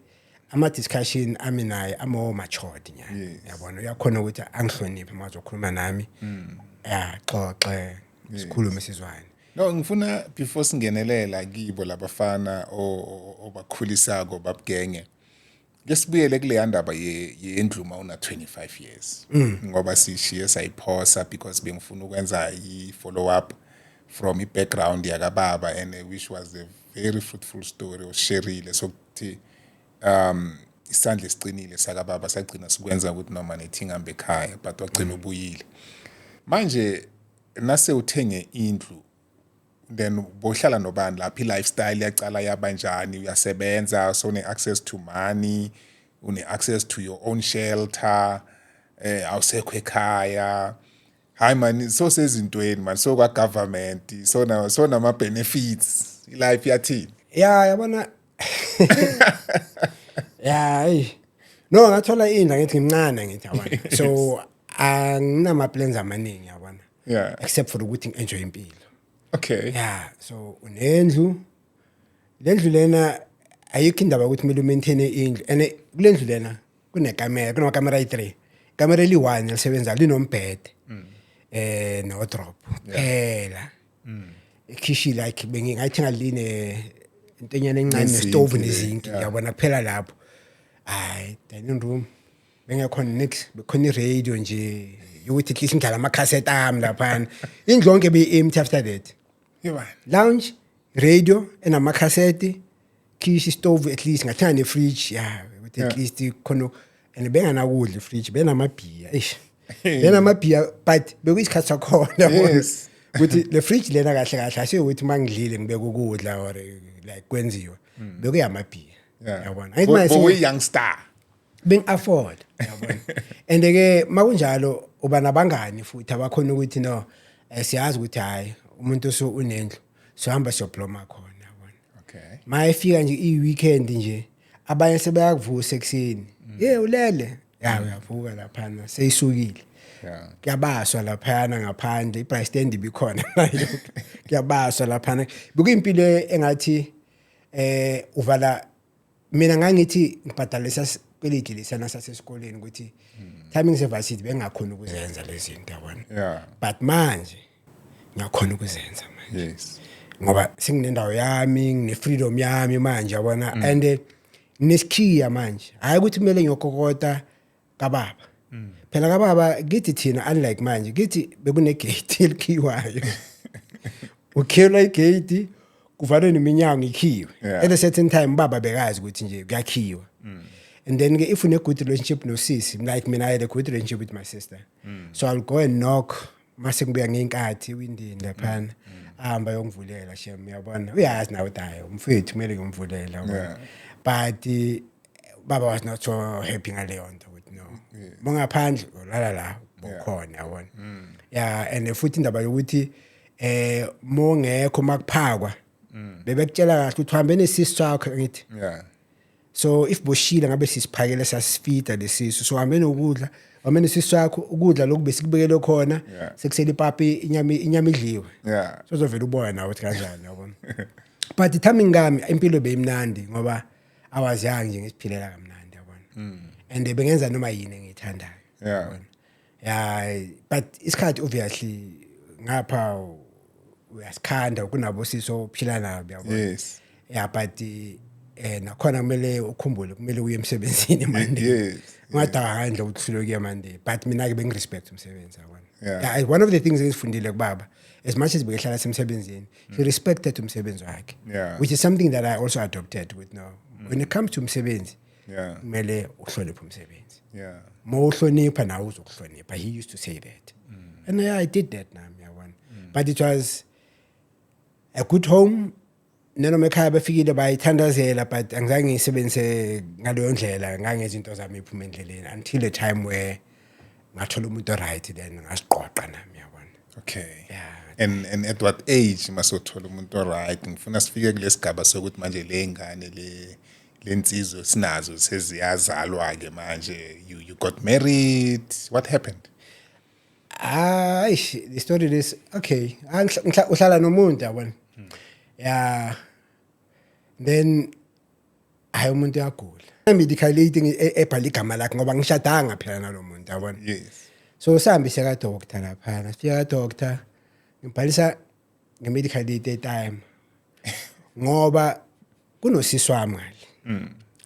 B: ama-discussion ami naye amo matured nyana, yabona. Uyakhona ukuthi angihloniphe uma azokhuluma nami, yaxoxe, sikhulume, sizwane.
A: No, ngifuna before singenelela kibo labafana obakhulisako babugenge, ke sibuyele kuleya ndaba yendlu ma una 25 years, ngoba sishiye sayiphosa because bengifuna ukwenza i-follow up from i-background yakababa and which was a very fruitful story osharile, sokuthi isandla esiqinile sakababa sagcina sikwenza ukuthi noma nethi ngihambe ekhaya, but wagcina ubuyile. Manje nase uthenge indlu, then bohlala nobani lapha? I-lifestyle yacala yabanjani? Uyasebenza, so une-access to money, une-access to your own shelter, awusekho ekhaya. Hayi man, so sezintweni man, so kwa-government, so na so nama-benefits, i-life yathini?
B: Ya, yabona, ya, hey, no, ngathola indlu ngithi ngimncane, ngithi yabona, so anginama plans amaningi, yabona, except for ukuthi ngi-enjoy impilo. Yeah, so unendlu, lendlu lena ayikho indaba yokuthi kumele umaintain indlu, and kule ndlu lena kunekamera, kunamakamera ayi-3. Ikamera eli-1 elisebenzayo linombhede ne-wardrobe phela. Ikhishi like bengingayithenga line intonyana encane
A: Nezinki
B: nestove
A: le,
B: nezinki, yabona, kuphela lapho. Hayi, dining room bengekhona nix, bekhona i-radio nje yokuthi at least ngidlala amakhasethi ami laphana. Indlu yonke beyi-empty after that.
A: Yebani.
B: Lounge, radio enamakhasethi, khishi, stove, at least ngathenga ne-fridge, ya, ukuthi at least khona. And benganakudla ifridge, benamabhiya, eish, benamabhiya, but bekuyisikhathi sakhona, yabona, ukuthi le fridge lena kahle kahle asiyukuthi uma ngidlile ngibeka ukudla or like kwenziwa, bekuyamabhiya, yabona. Angithi manje
A: Bokuyi-young star.
B: Bengi-afford, yabona. And ke makunjalo uba nabangani futhi abakhona ukuthi no, siyazi ukuthi hayi, umuntu osu unendlu, sohamba siyobloma khona, yabona. Mayifika nje i-weekend nje, abanye sebeyakuvusa ekuseni, ye ulele ya, uyavuka laphana seyisukile. Kuyabaswa laphayana ngaphandle, i-braai stand ibikhona nayo, kuyabaswa laphana. Bekuyimpilo engathi uvala. Mina ngangithi ngibhadalisa kwelidi lesana sasesikoleni ukuthi time ngise-varsity bengakhona ukuzenza lezi zinto, yabona. But manje ngiyakhona ukuzenza manje ngoba senginendawo yami, ngine-freedom yami manje, yabona, and nginesikhiya manje, hhayi ukuthi kumele ngiyokokota kababa. Phela kababa kithi thina, unlike manje, kithi bekune-gate elikhiwayo, ukhiyelwa igate, kuvalwe neminyango, ikhiwe. At a certain time baba bekazi ukuthi nje kuyakhiwa. And then ke if une good relationship nosisi, like mina, I had a good relationship with my sister, so I'll go and knock mase ngibuya ngey'nkathi ewindini laphana, ahamba yongivulela. Shem, uyabona, uyazi nawe ukuthi hayi, umfethu kumele ngimvulele, yabona. But baba was not so happy ngaleyo nto ukuthi no, mongaphandle ulala la bokhona, yabona. Yeah, and futhi indaba yokuthi mongekho makuphakwa, bebekutshela kahle ukuthi uhambe nesisu sakho, ngithi. So if boshile ngabe sisiphakele, sasifida lesisu, so hambe nokudla, hambe nesisu sakho, ukudla lokhu besikubekele khona. Sekusele ipapi, inyama idliwe. Sozovela ubona nawe ukuthi kanjani, yabona. But timing kami impilo beyimnandi ngoba I was young nje, ngisiphilela kamnandi, yabona, and bengenza noma yini engiyithandayo. Yeah, but isikhathi obviously ngapha uyasikhanda kunabo siso ophila nabo, yabona. Yeah, but nakhona kumele ukhumbule kumele uye emsebenzini Monday. Ungadaka kandle ukuthi uhlulwe kuya Monday, but mina ke bengirespect umsebenzi, yabona. Yeah, one of the things engizifundile kubaba, as much as bekehlala semsebenzini, he respected umsebenzi wakhe, which is something that I also adopted with now when it comes to umsebenzi. Kumele uhloniphe umsebenzi. Ma uhlonipha nawe uzokuhlonipha. He used to say that, and yeah, I did that nami, yabona. But it was a good home nanoma ekhaya befikile bayithandazela, but angizange ngiyisebenzise ngaleyo ndlela. Ngangezinto zami iphuma endleleni until a time where ngathola umuntu right, then ngasiqoqa nami, yabona. Yeah.
A: And at what age masothola umuntu right? Ngifuna sifike kulesigaba sokuthi manje le ngane le lensizwe sinazo seziyazalwa ke manje. You got married. What happened?
B: Hayi, the story is okay. Ah, uhlala nomuntu, yabona. Yeah. Then hayi, umuntu uyagula. Medical aid ebhala igama lakhe ngoba ngishadanga phela nalo muntu, yabona. So sihambise ka doctor lapha. Sifika ka doctor, ngibhalisa nge-medical aid time. Ngoba kunosisi wami ngale.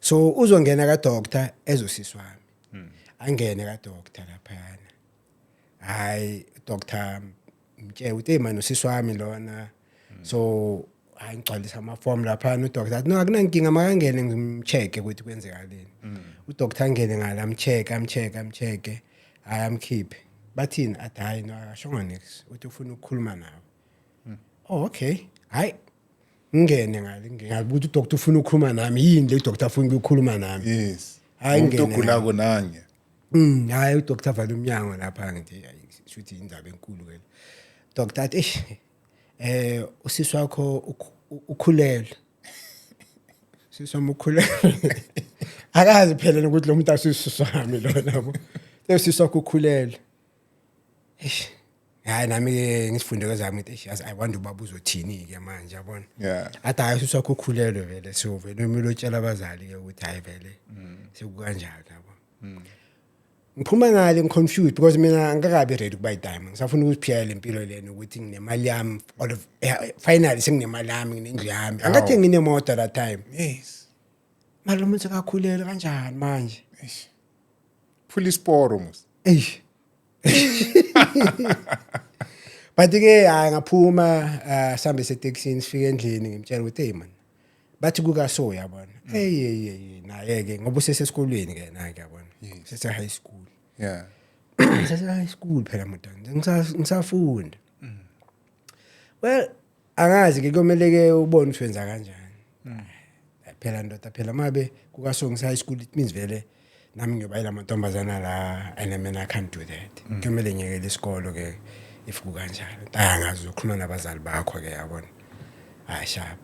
B: So uzongena ka doctor ezosisi wami. Angene ka doctor laphana. Hayi, doctor mtshela ukuthi, "Hey man, usisi wami lona." So hayi, ngigcwalisa ama-form laphana. Udoctor athi, "No, akunankinga, makangene ngimcheck ukuthi kwenzekaleni." Udoctor angene ngala, amcheck, amcheck, amcheck, hayi, amkhiphe. Bathini? Athi, "Hayi no, akashongo niks, uthi ufuna ukukhuluma nawe." Oh, okay. Hayi, ngingene ngale, ngabuthi udoctor ufuna ukukhuluma nami yini le doctor afuna ukukhuluma nami? Hayi,
A: Umuntu
B: ngene.
A: ogulako nanye.
B: Hayi, udoctor vala umnyango lapha, ngithi, "Hayi, shuthi indaba enkulu ke le." Doctor athi, "Eish, usisi wakho ukhulelwe." Sisi wami ukhulelwe. Akazi phela ukuthi lo muntu asisi wami lona, yabo. Usisi wakho ukhulelwe. Eish. Hayi, nami ke ngisifunde kwezami ngithi, "Eish, yazi, I wonder ubaba uzothini ke manje," yabona. Athi, "Hayi, usisi wakho ukhulelwe vele, so vele kumele utshela abazali ke ukuthi hayi vele sekukanjalo," yabo. Ngiphuma ngale ngiconfused because mina angikakabi ready ukuba i-timer, ngisafuna ukuziphila le mpilo lena ukuthi nginemali yami all of, finally senginemali yami, nginendlu yami, angathi nginemoto that time. Mara lo muntu sekakhulelwe kanjani manje?
A: Eish. Phula isiporo mos.
B: Eish, but ke hayi, ngaphuma, sihambe setekisini, sifike endlini, ngimtshela ukuthi, "Hey man, bathi kuka so," yabona. Hey hey hey, naye ke ngoba usesesikolweni ke naye, yabona, sese high school. Sase high school phela mntwana, ngisafunda. Well, angazi ke, kumele ke ubone ukuthi wenza kanjani phela ndoda. Phela mabe kukaso ngise high school, it means vele nami ngiyobayela amantombazana la, and mina I can't do that. Kumele ngiyekele isikolo ke if kukanjalo. Angazi, uzokhuluma nabazali bakho ke, yabona. Hayi, sharp,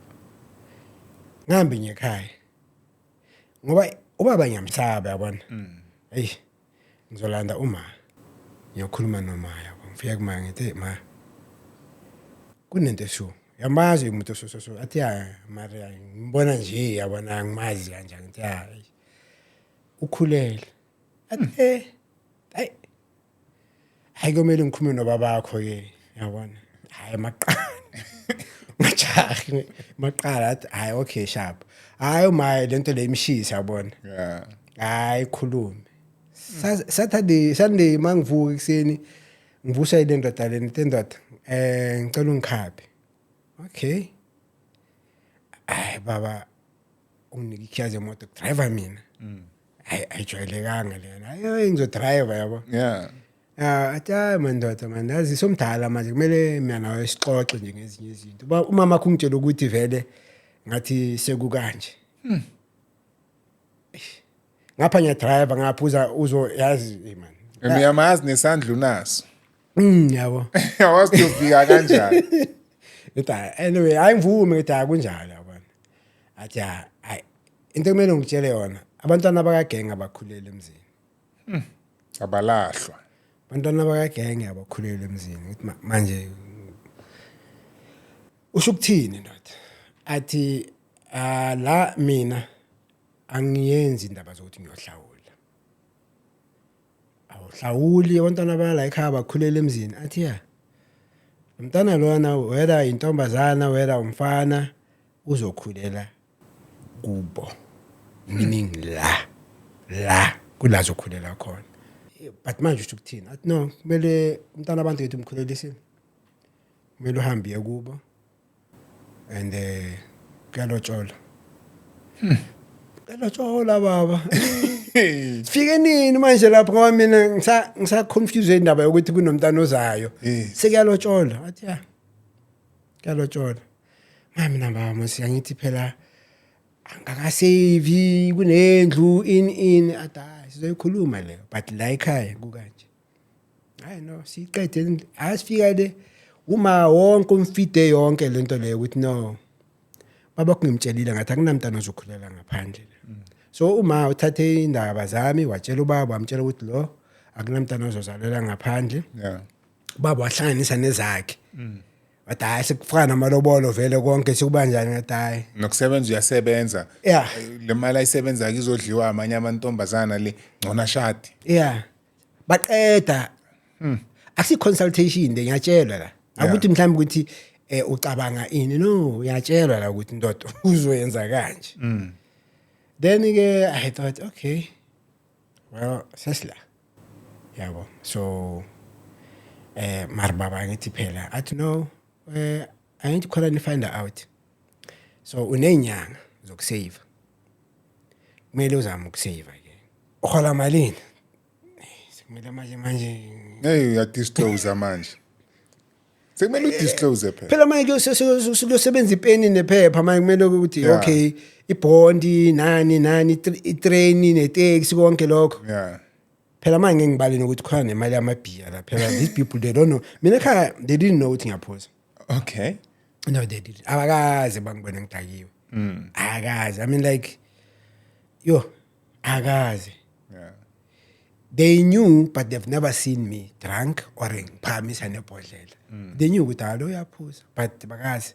B: ngihambe ngiye ekhaya ngoba ubaba ngiyamsaba, yabona. Hey, ngizolanda uma Ngiyokhuluma noma, yabo, ngifika kuma, ngithi, "Hey, ma, kunento esho, yamazi umuntu so so so." Athi, "Ya, Maria, ngibona nje, yabona, ngimazi kanjani." Ngithi, "Ya, ukhulele." Athi, "Eh, hayi, hayi, kumele ngikhulume nobabakho ke, yabona." Hayi, maqala ngajahi maqala. Athi, "Hayi, okay, sharp." Hayi, uma lento le imshisa, yabona. Hayi, khulume. Saturday, Sunday, mangivuka ekuseni, ngivusa ile ndoda le, ngithi, "Ndoda, ngicela ungikhaphe." Okay, hayi baba, unginike ikhiya zemoto, driver mina. Hayi, ayijwayelekanga lena. Hayi, ngizodrive, yabo. Ah, athi, "Hayi mandoda, man, yazi somdala manje, kumele mina nawe sixoxe nje ngezinye izinto. Umama akho ungitshela ukuthi vele ngathi sekukanje." Eish. Ngapha ngiyadrive, ngapha uza uzo, yazi, hey man.
A: And uyamazi nesandla unaso.
B: Yabo.
A: Awazi uyofika kanjani.
B: Ngithi, "Hayi, anyway, hayi, ngivume." Ngithi, "Hayi, kunjalo, yabona." Athi, "Hayi, into ekumele ngitshele yona, abantwana bakagenge abakhulele emzini."
A: Abalahlwa.
B: Abantwana bakagenge abakhulele emzini. Ngithi, "Manje usho ukuthini, ndoda?" Athi, "Ah, la mina angiyenzi indaba zokuthi ngiyohlawula. Awuhlawuli, abantwana bala ekhaya bakhulele emzini." Athi, "Ya, umntana lona, whether intombazana, whether umfana, uzokhulela kubo, meaning la la kulazokhulela khona." But manje usho ukuthini? Athi, "No, kumele umntana abantu ethu umkhulelisile, kumele uhambe uye kubo and kuyalotshola, kuyalotshola baba." Sifike nini manje lapho? Ngoba mina ngisa confuse indaba yokuthi kunomntana ozayo. Sekuyalotshola? Athi, "Ya, kuyalotshola." Manje mina baba mos, angithi phela angakasevi kunendlu in in. Athi, "Hayi, sizoyikhuluma leyo, but la ekhaya kukanje." Hayi no, siyiqede. Asifika le, uma wonke umfide yonke lento leyo ukuthi no, baba kungimtshelile ngathi akunamntana ozokhulela ngaphandle. So uma uthathe indaba zami, watshela ubaba, wamtshela ukuthi lo akunamntana ozozalela ngaphandle. Ubaba wahlanganisa nezakhe, wathi, "Hayi, sekufana namalobolo vele konke, sekubanjani?" Ngathi, "Hayi."
A: Nokusebenza uyasebenza. Le mali ayisebenzayo izodliwa amanye amantombazana le, ngcona shadi.
B: Yeah, baqeda. Akusi consultation le, ngiyatshelwa la. Akuthi mhlawumbe ukuthi ucabanga ini, no, uyatshelwa la ukuthi ndoda uzoyenza kanje. Then ke I thought, okay, well, sesila, yabo. So mara baba, ngithi phela, athi, "No, angithi khona ni find out, so unenyanga zokusave, kumele uzame ukusave ke. Uhola malini?" Sekumele manje manje.
A: Hey, uyadisclose manje, sekumele udisclose phela.
B: Phela manje kuyosebenza ipeni nephepha manje, kumele ukuthi okay, ibhondi nani nani, itrain neteksi, konke lokho. Phela manje ngeke ngibale nokuthi khona nemali yamabhiya la. Phela these people, they don't know mina ekhaya, they didn't know ukuthi ngiyaphuza. No, they didn't. Abakaze bangibone ngidakiwe, akaze. I mean, like, yo, akaze. They knew, but they've never seen me drunk or ngiphakamisa nebhodlela. They knew ukuthi alo uyaphuza, but bakazi,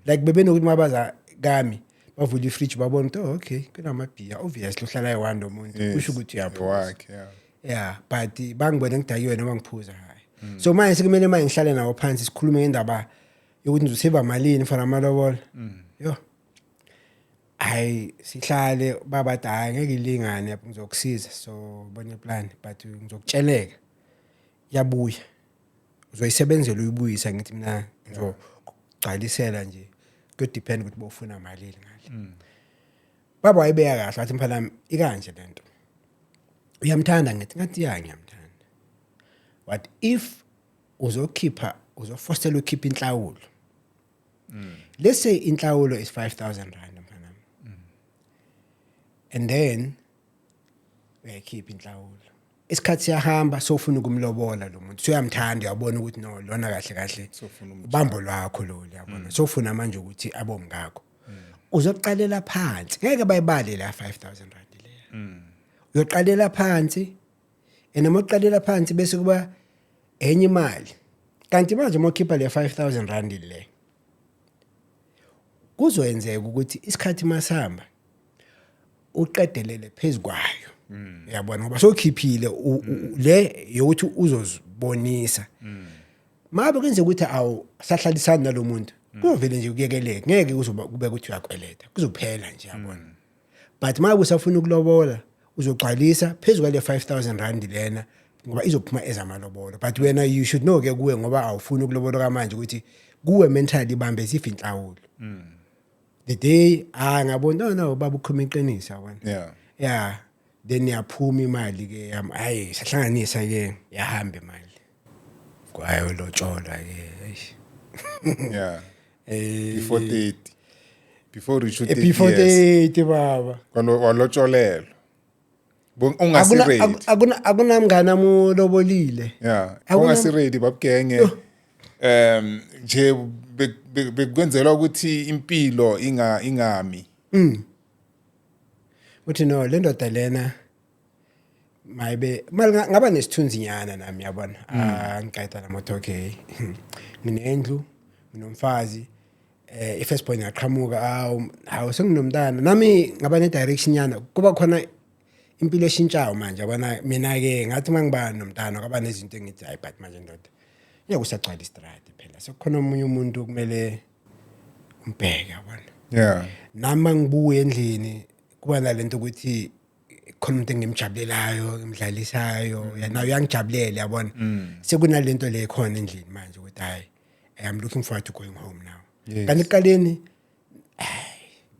B: like, bebenokuthi mabaza kami, bavula ifridge, babona ukuthi, oh, okay, kunamabhiya, obviously uhlala eyi-one lo muntu. Kusho ukuthi uyaphuza.
A: Wakhe, yeah.
B: Yeah, but bangibone ngidakiwe noma ngiphuza, hayi. So manje sekumele manje ngihlale nawo phansi, sikhulume ngendaba yokuthi ngizoseva malini for amalobolo. Yo, hayi, sihlale baba, hayi, ngeke ilingane, ngizokusiza, so bona iplan, but ngizokutsheleka, yabuya, uzoyisebenzela uyibuyisa. Ngithi mina ngizogcwalisela nje, kuyodepend ukuthi bofuna malini ngale. Baba wayibeka kahle, wathi, "Mfana wami, ikanje lento, uyamthanda?" Ngithi, ngathi, "Ya, ngiyamthanda." What if uzokhipha, uzofostela ukhipha inhlawulo? Let's say inhlawulo is R5000, mfana wami, and then uyayikhipha inhlawulo, isikhathi siyahamba, sofuna ukumlobola lo muntu, suyamthanda, uyabona ukuthi no, lona kahle kahle
A: Sofuna
B: ubambo lwakho lo, uyabona, sofuna manje ukuthi abomngakho. Uzoqalela phansi, ngeke bayibale la R5000 leya. Uyoqalela phansi, and uma uqalela phansi bese kuba Enye imali, kanti manje uma ukhipha le R5000 le, kuzoyenzeka ukuthi isikhathi masihamba uqedelele phezukwayo, uyabona, ngoba sokhiphile le yokuthi uzozibonisa. Mabe kwenzeka ukuthi awu sahlalisana nalomuntu, kuyovele nje kuyekeleke, ngeke kuzoba kube ukuthi uyakweleta, kuzophela nje, yabona. But mabe usafuna ukulobola, uzogcwalisa phezu kwale R5000 lena, ngoba izophuma ezamalobolo. But wena you should know ke kuwe, ngoba awufuni ukulobola kamanje, ukuthi kuwe mentally ibambe sifa inhlawulo the day. Ah, ngabona, no, baba ukhuluma iqiniso, yabona. Yeah, then yaphuma imali ke yami, hayi, sahlanganisa ke, yahamba imali, kwayo lotsholwa ke, eish.
A: Before 30, before reach 30
B: Before
A: years.
B: 30, baba.
A: Walotsholelwa. Ungasi ready.
B: Akunamngane amulobolile.
A: Ungasi ready, babugenge. Nje bekwenzelwa ukuthi impilo ingami.
B: Uthi no, le ndoda lena mayibe mali ngaba nesithunzi nyana nami, yabona. Ah, ngiqeda la moto, okay, nginendlu, nginomfazi, i-first born yaqhamuka. Awu, hawu, senginomntana nami, ngaba ne-direction nyana, kuba khona impilo eshintshayo manje, yabona. Mina ke ngathi mangiba nomntana kwaba nezinto engithi hayi, but manje ndoda ngeke usagcwala istradi phela, sekukhona omunye umuntu kumele umbheke, yabona. Nami mangibuya endlini kuba nalento ukuthi khona umuntu engimjabulelayo, ngimdlalisayo, naye uyangijabulela, yabona. Sekunalento le khona endlini manje ukuthi hayi, I'm looking forward to going home now. Kanti ekuqaleni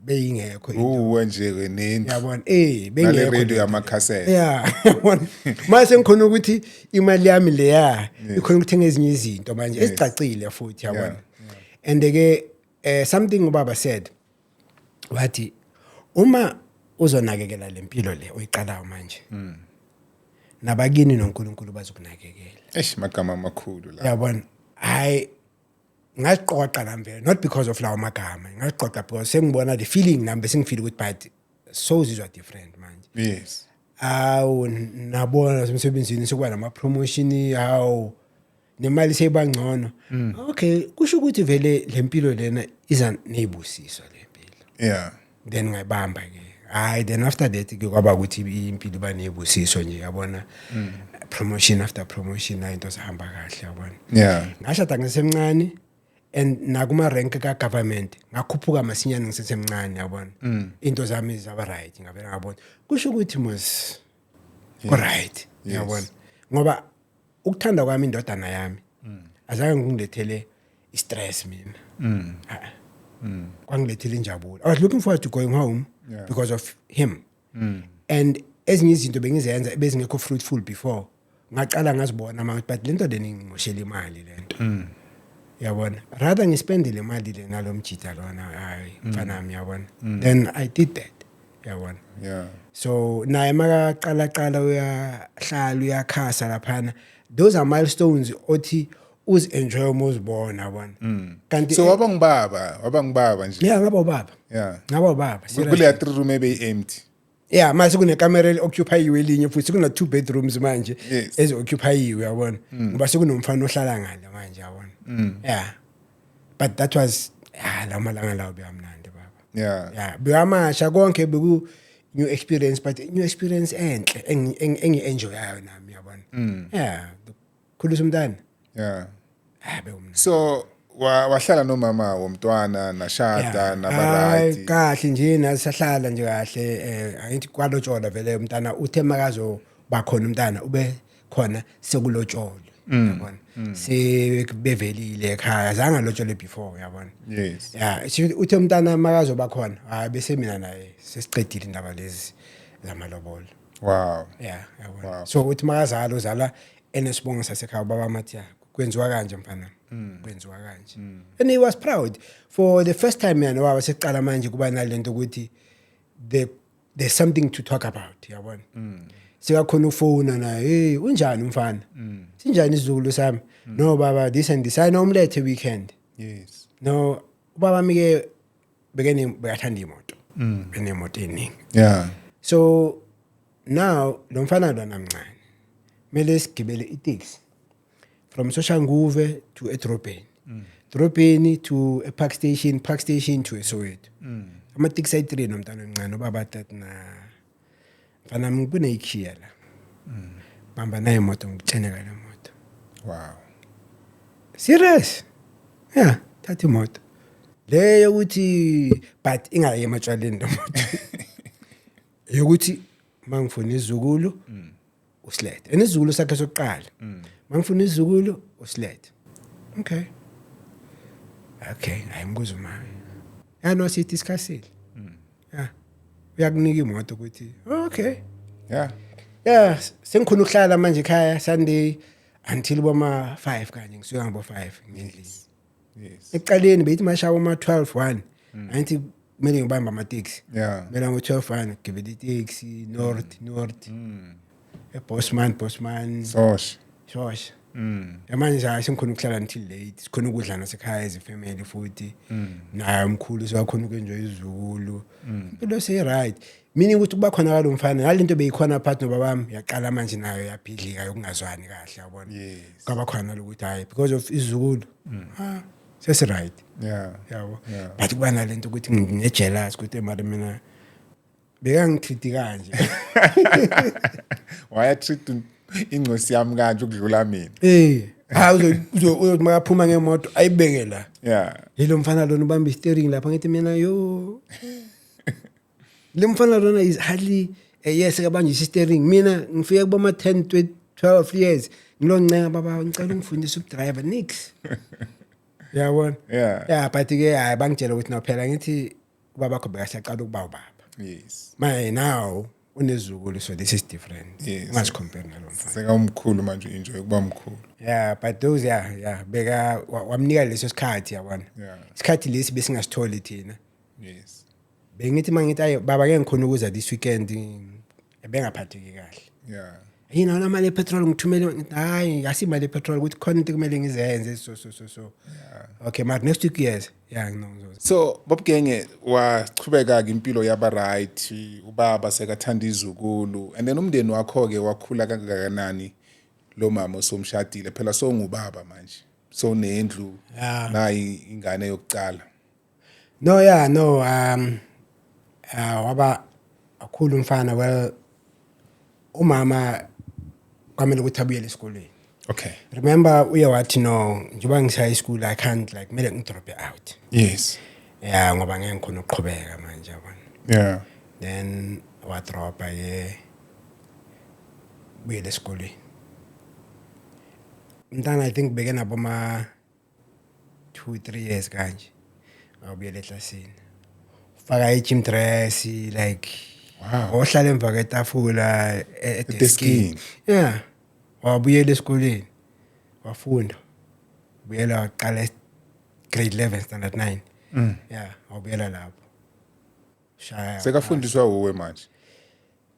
B: beyingekho into.
A: Uwe nje ke nendlu.
B: Yabona,
A: nale
B: bengekho
A: radio
B: lento.
A: yamakhasethe.
B: Yeah, yabona, mase sengikhona ukuthi imali yami leya ikhona ukuthenga ezinye izinto manje ezicacile futhi, yabona. And ke something ubaba said, wathi uma uzonakekela lempilo le oyiqalayo manje, nabakini noNkulunkulu bazokunakekela.
A: Eish, magama amakhulu la.
B: Yabona, hayi, ngaziqoqa nami vele, not because of lawo magama, ngaziqoqa because sengibona the feeling nami, bese ngifeel ukuthi but sowuzizwa different manje. Awu, nabona nasemsebenzini sekuba nama-promotion, hawu, nemali seyiba ngcono. Okay, kusho ukuthi vele le mpilo lena iza neyibusiso le mpilo. Then ngayibamba ke, hayi, then after that ke kwaba ukuthi impilo iba neyibusiso nje, yabona, promotion after promotion, hayi, into zihamba kahle, yabona. Ngashada ngisemncane and nakuma rank ka government ngakhuphuka masinyane ngisesemncane, yabona. Into zami zaba right, ngavela ngabona kusho ukuthi mos ku right, yabona, ngoba ukuthanda kwami indodana yami azange ngingilethele i-stress mina. Ah, kwangilethele injabulo. I was looking forward to going home because of him. And ezinye izinto bengizenza bezingekho fruitful before, ngaqala ngazibona manje, but lento leni ngimoshela imali lento, yabona, rather ngispende le mali le nalomjida lona, hayi mfana wami, yabona. Then I did that, yabona. So naye makaqala qala uyahlala, uyakhasa laphana, those are milestones othi uzi-enjoy uma uzibona, yabona, kanti
A: So waba ngubaba nje.
B: Yeah, ngaba ubaba. Ngaba ubaba, seriously.
A: Kuleya three room ebe empty.
B: Yeah, mase kunekamera eli-occupyiwe elinye futhi, kuna two bedrooms manje ezi-occupyiwe, yabona, ngoba sekunomfana ohlala ngale manje, yabona. Yeah, but that was, ah, lawo malanga lawo bewamnandi, baba. Yeah, bewamasha konke, beku new experience, but new experience enhle engi-enjoyayo nami, yabona. Yeah, khulisa umntana. Ah, bewumnandi.
A: So wahlala nomama womntwana, nashada, naba
B: Hayi,
A: right.
B: Kahle nje, nasahlala nje kahle, angithi kwalotsholwa vele umntana, uthe makazo bakhona umntana ube khona sekulotsholwe, yabona, sebevelile ekhaya, azange alotsholwe before, yabona. Yeah, uthe umntana makazoba khona, hayi, bese mina naye sesicedile indaba lezi zamalobolo. Yeah, yabona. So uthi makazala, uzala enesibongo sasekhaya, baba mathi kwenziwa kanje mfana, kwenziwa kanje, and he was proud for the first time yena waba seqala manje kuba nalento ukuthi there's something to talk about, yabona. Sekakhona ufona naye, "Hey, unjani umfana? Sinjani isizukulu sami? No baba, this and this, I know umlethe weekend." No, ubaba mike bekene bekathanda imoto, benemoto eningi. So now lo mfana lona mncane, kumele sigibele itaxi. From Soshanguve to edrobheni, edrobheni to e-Park Station, Park Station to eSoweto. Amateksi ayi-3 nomntana omncane. Ubaba tathi, "Na mfana mi, kuneyikhiya la, bamba nayo imoto, ngikutshene ngale moto." Serious, yeah, thatha imoto leyo ukuthi, but ingayi ematshwaleni lo moto, yokuthi mangifuna izukulu usilethe, and izukulu sakhe sokuqala, mangifuna izukulu usilethe. Okay, hayi, mbuzo mami ya, no, siyi-discussile, ya, uyakunika imoto ukuthi okay. Yeah, sengikhona ukuhlala manje ekhaya Sunday until boma 5 kanye, ngisuka ngabo 5 ngendlini. Ekuqaleni beyithi mashaya uma 12 1, angithi kumele ngibambe amateksi. Kumele ngo 12 1 gibela iteksi north, north eBosman, Bosman.
A: Sosh.
B: Shosha. Manje nje hayi, sengikhona ukuhlala until late, sikhona ukudla nasekhaya as a family futhi. Naye umkhulu siyakhona uku-enjoy izukulu. Impilo seyi-right, meaning ukuthi kuba khona kalo mfana nalento beyikhona phakathi nobabami yaqala manje nayo yabhidlika, yokungazwani kahle, yabona. Kwaba khona lokuthi hayi, because of izukulu, ah, sesi-right. Yabo. But kuba nalento ukuthi ngine-jealous ukuthi mara mina bekangi-treat kanje.
A: Waya-treat ingcosi yami kanje ukudlula mina.
B: Eh, hayi, uzothi makaphuma ngemoto ayibeke la. Yilo mfana lona ubamba i-steering lapha, ngithi mina, yo, le mfana lona is hardly a year sekabanjisa i-steering, mina ngifike kuboma 10 20 12 years ngiloncenga, "Baba, ngicela ungifundise uku-drive." Nix, yabona. Yeah, but ke hayi, bangitshela ukuthi no, phela ngithi ubabakho bekasaqala ukuba ubaba. Manje now unezukulu, so this is different. Ungazi-compare nalo mfana.
A: Sekamkhulu manje, enjoy ukuba mkhulu.
B: Yeah, but those, yeah, beka wamnika leso sikhathi, yabona. Isikhathi lesi besingasitholi thina. Bengithi mangithi, "Ayi baba, ke ngikhona ukuza this weekend," ebengaphatheki kahle. "Yini, awuna mali yepetrol ngithumele?" Ngithi, "Hayi, asimali yepetrol, ukuthi khona into kumele ngizenze, so so so so okay, but next week, yes, yeah, no, ngizoza."
A: So Bobgenge, wachubeka ke impilo yaba right, ubaba sekathanda izukulu, and then umndeni wakho ke wakhula kangakanani lo mama osomshadile? Phela songubaba manje, so nendlu. Nayi ingane yokucala.
B: No, yeah, no, waba akhulu umfana. Well, umama kwamele ukuthi abuyele esikolweni. Remember, uye wathi, "No, njengoba ngisaya school, I can't, like, kumele ngi-drop out." Yeah, ngoba ngeke ngikhona ukuqhubeka manje, yabona. Then wa-dropa ke, buyele esikolweni mntana. I think beke nabo ma 2 3 years kanje, wabuyela eklasini, faka i-gym dress, like, ohlala emva kwetafula
A: edeskini.
B: Edeskini, yeah. Wabuyela esikoleni, wafunda, buyela waqala grade 11, standard 9. Yeah, wabuyela lapho, shaya.
A: Sekafundiswa uwe manje?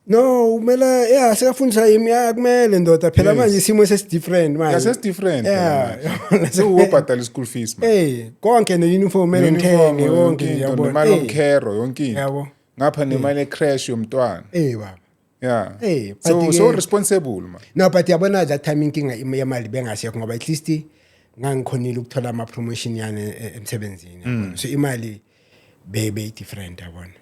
B: No, kumele, yeah, sekafundisa yimi, yeah, kumele ndoda phela. Manje isimo sesi-different manje.
A: Yeah, sesi-different.
B: Yeah.
A: Sewubhadala i-school fees manje.
B: Hey, konke, ne-uniform kumele
A: Uniform,
B: ngithenge
A: yonke
B: konke.
A: into,
B: Yabona.
A: nemali
B: Eh,
A: yomkhero, yonke into.
B: Yabo.
A: Ngapha nemali ye-creche yomntwana.
B: Eh baba. Eh, but
A: So
B: ke-
A: so responsible man.
B: No, but yabona, that time inkinga yemali bengasekho, ngoba at least ngangikhonile ukuthola ama-promotion yani emsebenzini, yabona. So imali be different, yabona.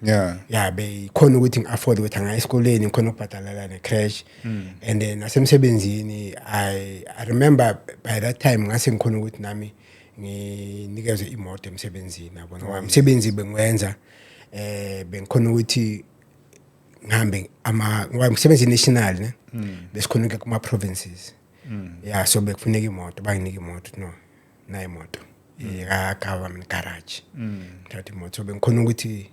B: Yeah, beyikhona ukuthi ngi-afford ukuthi angaya esikoleni, ngikhona ukubhadalela ne-creche, and then nasemsebenzini, I remember by that time ngase ngikhona ukuthi nami nginikezwe imoto emsebenzini, yabona, ngoba umsebenzi bengiwenza, bengikhona ukuthi ngihambe ama, ngoba ngisebenza national ne, besikhona ukuya kuma provinces. Yeah, so bekufuneka imoto, banginika imoto, no, nayo imoto ka government garage, ngithatha imoto, so bengikhona ukuthi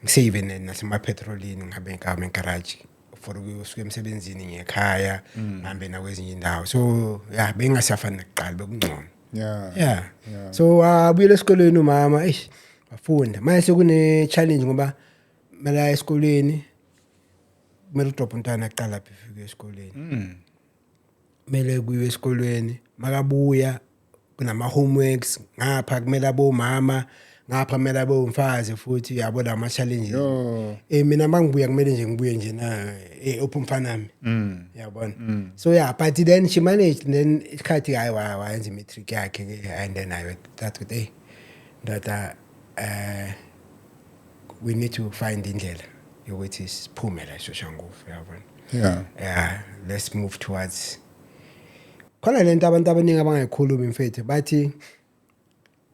B: ngi-save nasema-petrolini, ngihambe government garage for ukusuka emsebenzini ngekhaya, ngihambe nakwezinye indawo. So yeah, bengingasafani nakuqala, bekungcono. Yeah. So wabuyela esikolweni umama, eish, wafunda. Manje sekune challenge ngoba kumele aye esikolweni, kumele u-drop umntwana kuqala befike esikolweni. Kumele kuyiwe esikolweni, makabuya kunama homeworks ngapha, kumele abomama Ngapha kumele abe umfazi futhi, yabo, la challenges.
A: Yo.
B: Mina mangibuya kumele nje ngibuye nje na uphi umfana wami, yabona? So yeah, but then she managed. Then isikhathi, hayi, wayenza i-matric yakhe ke, and then I thought ukuthi, hey ndoda, we need to find indlela yokuthi siphume la eSoshanguve, yabona? Yeah, let's move towards khona lento abantu abaningi abangayikhulumi, mfethu. Bathi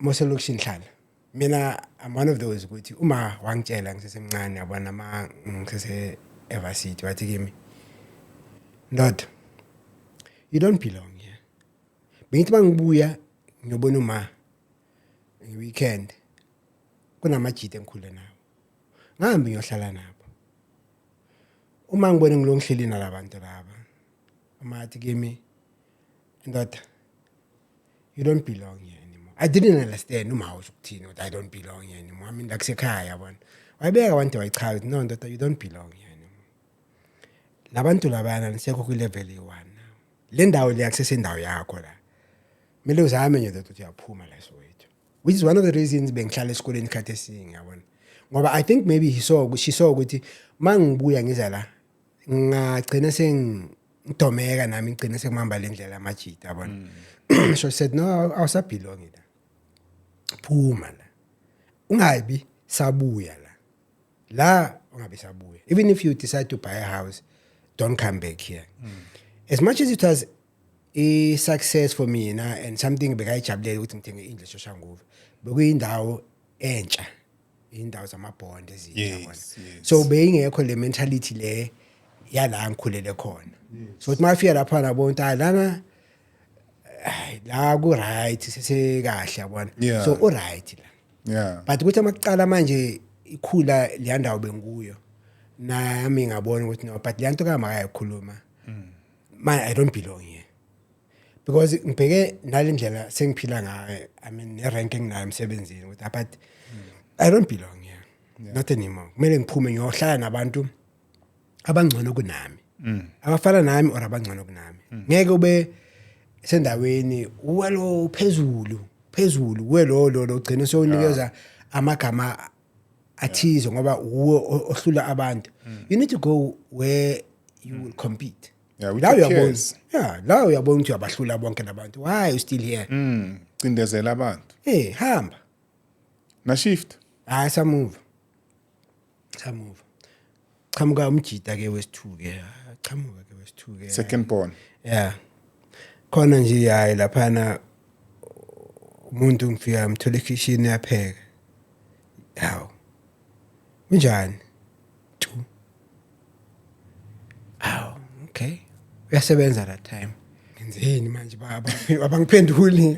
B: moselokishini hlala. Mina, I'm one of those ukuthi uma wangitshela ngisesemncane, yabona, ma ngisese evarsity, wathi kimi, "Ndoda, you don't belong here." Bengithi mangibuya ngiyobona uma nge-weekend, kunamajita engikhule nawo, ngihambe ngiyohlala nabo. Uma ngibone ngilo ngihleli nalabantu laba, uma athi kimi, "Ndoda, you don't belong here anymore." I didn't understand uma usho ukuthini ukuthi I don't belong here anymore. I mean, la kusekhaya, yabona. Wayibeka one day, wayichaza ukuthi, "No ndoda, you don't belong here anymore. Labantu labana nisekho kwi-level eyi-one now. Le ndawo le akusesendawo yakho la. Kumele uzame nje ukuthi uyaphuma la Soweto." Which is one of the reasons bengihlala esikoleni isikhathi esiningi, yabona. Ngoba I think maybe he saw, she saw ukuthi mangibuya ngiza la ngagcina sengidomeka nami, ngigcina sengihamba le ndlela amajita, yabona. So she said, "No, awusabelongi la. Phuma la. Ungabi sabuya la. La ungabi sabuya. Even if you decide to buy a house, don't come back here." As much as it was a success for mina and something bekayijabulela ukuthi ngithenge indlu eSoshanguve, bekuyindawo entsha, indawo zamabhondi ezintsha, yabona. So beyingekho le mentality le yala ngikhulele khona. So uthi mafika lapha nabo ukuthi hayi lana, ay, la ku right, sesekahle, yabona. So u right la. But ukuthi amakuqala manje ikhula leya ndawo benguyo, nami ngabona ukuthi no, but le nto kamakayakhuluma man, I don't belong here because ngibheke nalendlela sengiphila ngayo, I mean, ne-rank enginayo emsebenzini, ukuthi but I don't belong here, not anymore. Kumele ngiphume ngiyohlala nabantu abangcono kunami, abafana nami or abangcono kunami. Ngeke ube sendaweni uwelo phezulu phezulu, kuwe lo lo lo gcina sewunikeza amagama athize ngoba uwe ohlula abantu. You need to go where you will compete.
A: Yeah, with
B: La
A: your
B: uyabona
A: peers.
B: Yeah, la uyabona ukuthi uyabahlula bonke labantu. Why you still here?
A: Cindezela abantu.
B: Eh, hamba.
A: Na shift.
B: Hayi, samove, samove, chamuka umjida ke wesithu ke, chamuka ke wesithu ke.
A: Second born.
B: Yeah, khona nje, hayi, laphana umuntu ngifika ngithola ekitchen yapheka. Hawu, kunjani tu? Hawu, okay, uyasebenza that time. Ngenzeni manje baba? Abangiphenduli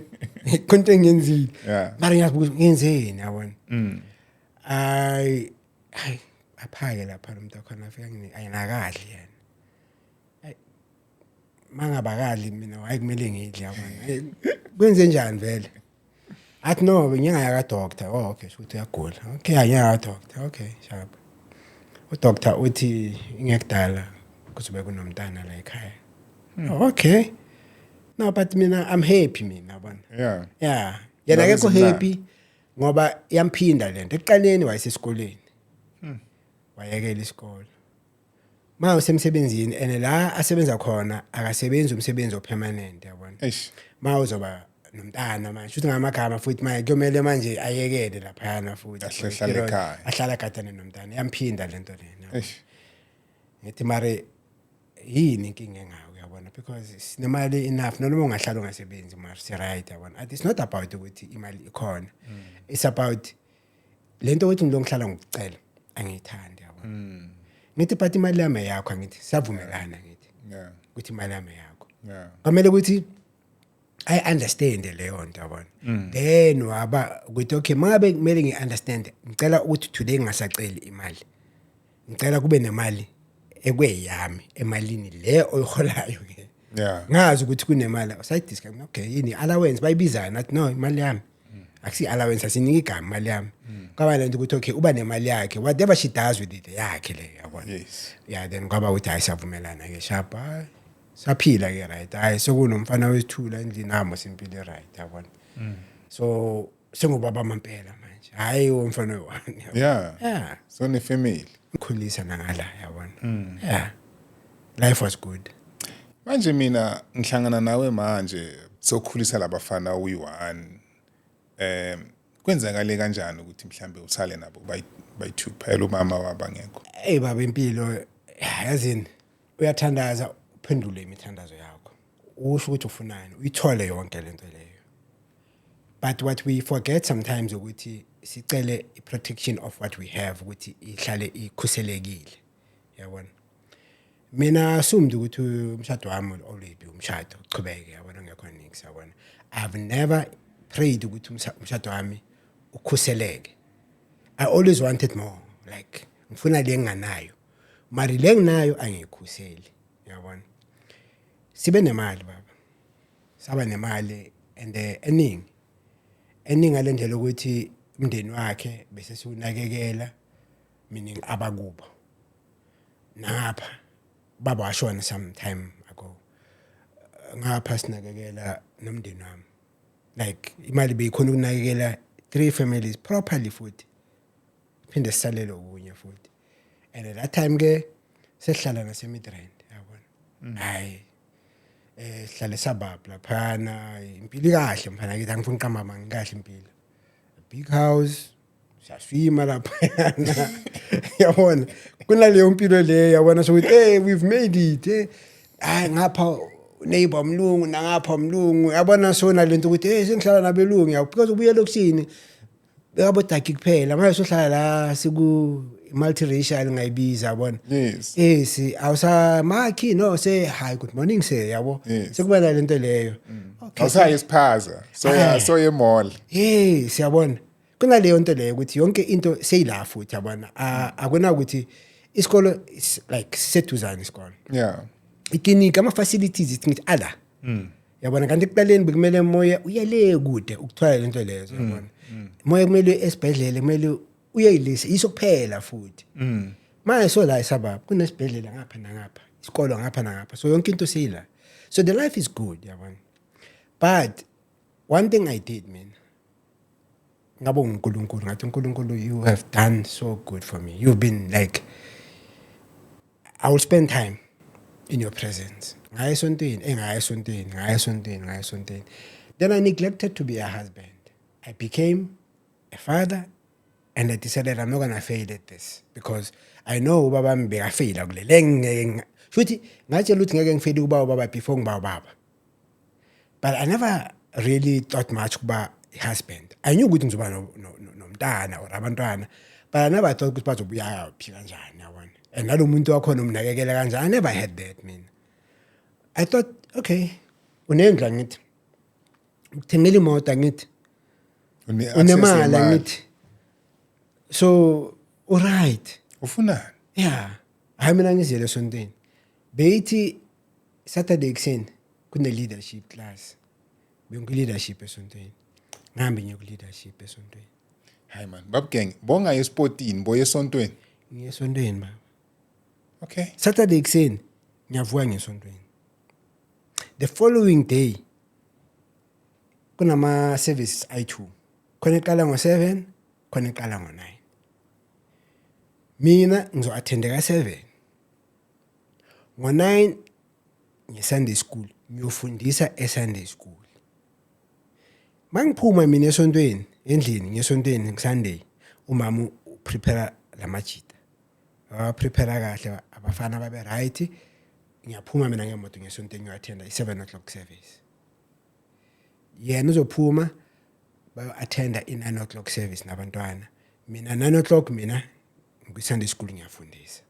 B: konke engiyenzile. Mara ngiyazibuza, ngenzeni, yabona? Ay ay, aphake lapha lo muntu wakhona, afika ayinakadli yena. Ayi, mangabakadli mina, hayi, kumele ngidle, yabona. Kwenze njani vele? Athi no, bengingaya ka doctor. Oh okay, shuthi uyagula. Okay, angiyaka doctor. Okay, sharp. Udoctor uthi ingekudala kuzobe kunomntana la ekhaya. Oh, okay. No, but mina I'm happy mina, yabona. Yeah, yena
A: Ngabe
B: akekho
A: zimnandi.
B: happy ngoba yamphinda lento. Ekuqaleni wayesesikoleni, wayekela isikole, ma usemsebenzini and la asebenza khona akasebenzi umsebenzi opermanent, yabona.
A: Eish.
B: Ma uzoba nomntana manje, futhi ngamagama futhi manje kuyomele manje ayekele laphayana futhi.
A: Ahle ahlale ekhaya.
B: Ahlala agadane nomntana, yamphinda lento lena.
A: Eish.
B: Ngithi mare yini inkinga engayo, uyabona, because sinemali enough noma ungahlala ungasebenzi, mara si right, yabona. Athi it's not about ukuthi imali ikhona, it's about lento ukuthi ngilo ngihlala ngikucela, angiyithandi, yabona. Ngithi but imali yami yakho, angithi siyavumelana, ngithi ukuthi imali yami yakho. Kwamele ukuthi I understand leyo nto, yabona. Then waba ukuthi okay, mangabe kumele ngi-understand, ngicela ukuthi today ngingasaceli imali, ngicela kube nemali ekweyami emalini le oyiholayo ke. Ngazi ukuthi kunemali sayidiscuss. Okay, yini allowance bayibizana? Athi no, imali yami akusi allowance, asinika igama, imali yami. Kwaba lento ukuthi okay, uba nemali yakhe, whatever she does with it yakhe le, yabona. Yeah, then kwaba ukuthi hayi, siyavumelana ke, sharp, hayi, saphila ke, right. Hayi, sekunomfana wesithula endlini, hamba simpilo right, yabona. So Sengubaba mampela manje, hayi womfana oyi-one, yabo.
A: Yeah. So ne family.
B: Ngikhulisa nangala, yabona. Yeah, life was good.
A: Manje mina ngihlangana nawe manje sokhulisa labafana uyi-one. Kwenzakale kanjani ukuthi mhlambe usale nabo bayi-two phela umama wabangekho?
B: Ey baba, impilo yazini, uyathandaza, uphendule imithandazo yakho, usho ukuthi ufunani, uyithole yonke lento leyo. But what we forget sometimes ukuthi sicele i-protection of what we have, ukuthi ihlale ikhuselekile, yabona. Mina assumed ukuthi umshado wami will always be umshado uchubeke, yabona, ngekho nix, yabona. I've never prayed ukuthi umshado wami ukhuseleke. I always wanted more, like ngifuna le nginganayo, mari le nginayo angiyikhuseli, yabona. Sibe nemali baba, saba nemali and eningi eningi ngalendlela ukuthi umndeni wakhe bese siwunakekela, meaning abakubo nangapha. Baba washona some time ago. Ngapha sinakekela nomndeni wami, like imali beyikhona ukunakekela three families properly, futhi phinde sisalele okunye futhi. And at that time ke sesihlala naseMidrand, yabona. Hayi, sihlale suburb laphana, impilo kahle mfana kithi, angifuni qamba, ngikahle impilo, big house, siyaswima laphana, yabona. Kunaleyo mpilo leyo, yabona, sokuthi hey, we've made it, eh hayi, ngapha neighbor umlungu, nangapha umlungu, yabona. So nalento ukuthi hey, sengihlala nabelungu, yabo, because ubuye elokishini bekabodaki kuphela, manje sohlala la siku multiracial ngayibiza, yabona. Yes, awusamakhi no say hi, good morning sir, yabo. Sekuba lento leyo, okay.
A: Awusayi isiphaza, soya soye mall.
B: Hey, siyabona, kunaleyo nto leyo ukuthi yonke into seyila futhi, yabona. Akunakuthi isikolo is like seduzane isikolo, iklinikhi, ama-facilities ithi ngithi ala, yabona. Kanti ekuqaleni bekumele moya uyele kude ukuthola lento lezo, yabona. Moya kumele esibhedlele, kumele uyeyilisa yiso kuphela futhi. Manje so la e-suburb kunesibhedlela ngapha nangapha, isikolo ngapha nangapha, so yonke into seyila, so the life is good, yabona. But one thing I did mina, ngabonga uNkulunkulu, ngathi, "uNkulunkulu, you have done so good for me. You've been like, I will spend time in your presence." Ngaya esontweni, engaya esontweni, ngaya esontweni, ngaya esontweni. Then I neglected to be a husband. I became a father and I decided I'm not gonna fail at this because I know ubaba wami bekafeyila kule le ngeke futhi ngatshela ukuthi ngeke ngifeyile ukuba ubaba before ngiba ubaba. But I never really thought much kuba husband. I knew ukuthi ngizoba nomntana or abantwana, but I never thought ukuthi bazobuya phi, kanjani, yabona, and nalo muntu wakhona umnakekela kanjani. I never had that mina. I thought, okay, unendlu angithi, ukuthengela imoto angithi,
A: Une-access
B: unemali
A: yemali.
B: angithi, so uright.
A: Ufunani?
B: Yeah, hayi, mina ngizele esontweni. Beyithi Saturday ekuseni kune-leadership class, bengiku-leadership esontweni, ngihambe ngiye ku-leadership esontweni.
A: Hayi man, babugenge, bonga esportini, boye esontweni.
B: Ngiye esontweni baba. Saturday ekuseni ngiyavuka ngesontweni. The following day kunama-services ayi-two, khona eqala ngo-7, khona eqala ngo-9. Mina ngizo-attenda ka-7. Ngo-9 nge-Sunday school, ngiyofundisa e-Sunday school. Mangiphuma mina esontweni, endlini ngesontweni ngeSunday, umama uprepare lamajita, abaprepare kahle abafana babe right. Ngiyaphuma mina ngemoto ngesontweni, ngiyo-attenda i-7 o'clock service. Yena uzophuma bayo-attenda i-9 o'clock service nabantwana. Mina 9 o'clock mina ngikwi-Sunday school, ngiyafundisa.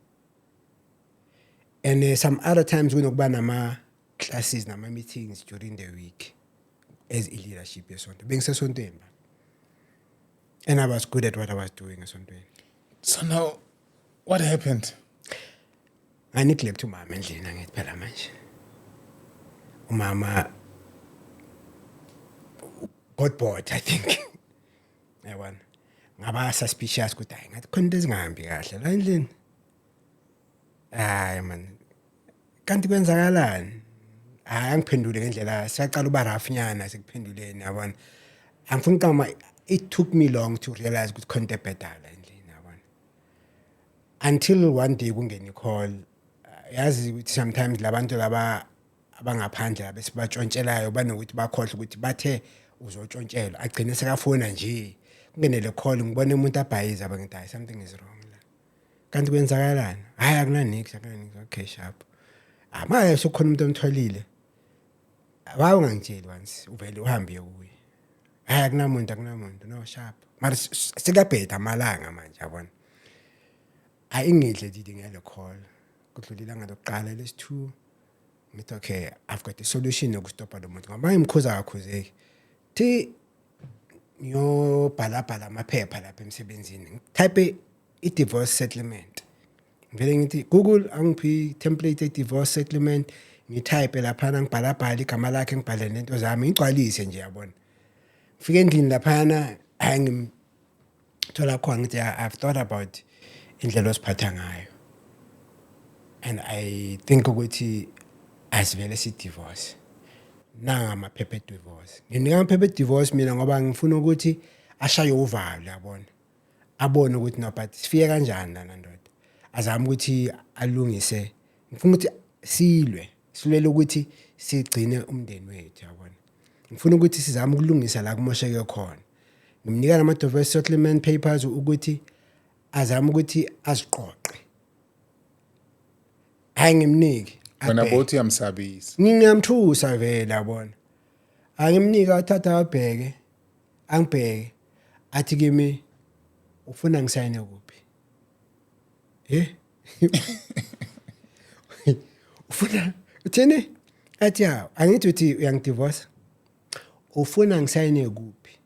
B: And some other times kunokuba nama-classes nama-meetings during the week as i-leadership yesonto. Bengisesontweni ba, and I was good at what I was doing esontweni.
A: So now what happened?
B: Nganeglect umama endlini angithi phela manje umama got bored, I think, yabona. Ngaba suspicious ukuthi hayi, ngathi khona into ezingahambi kahle la endlini. Hayi man, kanti kwenzakalani? Hayi, angiphendule ngendlela, siyaqala uba rough nyana sekuphenduleni, yabona. Angifuni kama It took me long to realize ukuthi khona into ebhedayo la endlini, yabona, until one day kungena i-call. Yazi ukuthi sometimes labantu laba abangaphandle laba esibatshontshelayo banokuthi bakhohle ukuthi bathe uzotshontshelwa, agcine sekafona nje. Kungene le call, ngibone umuntu abhayiza, bangithi, "Hayi, something is wrong la. Kanti kwenzakalani?" "Hayi, akunanix, akunanix." "Okay, sharp." Manje sekukhona umuntu omtholile. Hayi, ungangitsheli once uvele uhambe kuye. "Hayi, akunamuntu, akunamuntu." "No, sharp." Mara sekuyabheda amalanga manje, yabona. Hayi, ingidle didi ngale call. Kudlula ilanga lokuqala, lesi-two. Ngithi, "Okay, I've got a solution yokustopa lo muntu," ngoba ngimkhuza akakhuzeki. Thi ngiyobhalabhala amaphepha lapha emsebenzini, ngitype i-divorce settlement. Ngivele ngithi, "Google, angiphi i-template ye-divorce settlement." Ngitype laphana, ngibhalabhala igama lakhe, ngibhale nento zami, ngigcwalise nje, yabona. Ngifike endlini laphana, hayi, ngimthola khona, ngithi, "I've thought about indlela osiphatha ngayo and I think ukuthi asivele si-divorce. Nanga amaphepha e-divorce." Nginika amaphepha e-divorce mina ngoba ngifuna ukuthi ashaye uvalo, yabona, abone ukuthi no, but sifike kanjani lana, ndoda. Azame ukuthi alungise. Ngifuna ukuthi silwe, silwele ukuthi sigcine umndeni wethu, yabona. Ngifuna ukuthi sizame ukulungisa la kumosheke khona. Ngimnika nama divorce settlement papers ukuthi azame ukuthi aziqoqe. Hayi, ngimniki.
A: Wena
B: abheke.
A: Bothi uyamsabisa.
B: Ngiyamthusa vele, yabona. Angimnika, athatha, abheke, angibheke, athi kimi, "Ufuna ngisayine kuphi? Eh, ufuna uthini?" Athi, "Ya, angithi uthi uyangidivorce, ufuna ngisayine kuphi?"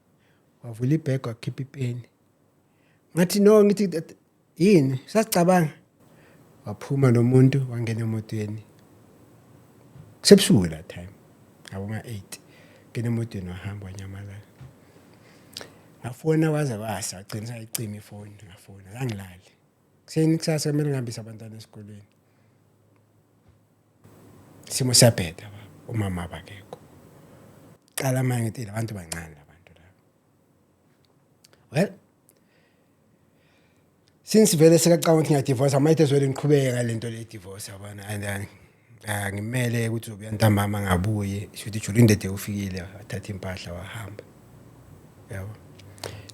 B: Wavula ibhegi, wakhipha ipeni. Ngathi, "No." Ngithi, "Yini sasicabanga?" Waphuma lo muntu, wangena emotweni. Kusebusuku that time, ngaboma 8. Ngena emotweni, wahamba, wanyamalala. Ngafona waze wasa, wagcina sayicima ifoni. Ngafona, zangilali. Kuseni kusasa kumele ngihambise abantwana esikolweni. Isimo siyabheda, baba, umama abakekho. Cala manje, ngithi labantu bancane, labantu laba. Well, since vele sekacabanga ukuthi ngiyadivorce, I might as well ngiqhubeke ngale nto le divorce, yabona. And then ngimele ukuthi uzobuya ntambama, ngabuye. Shuthi during the day ufikile, wathatha impahla, wahamba, yabo.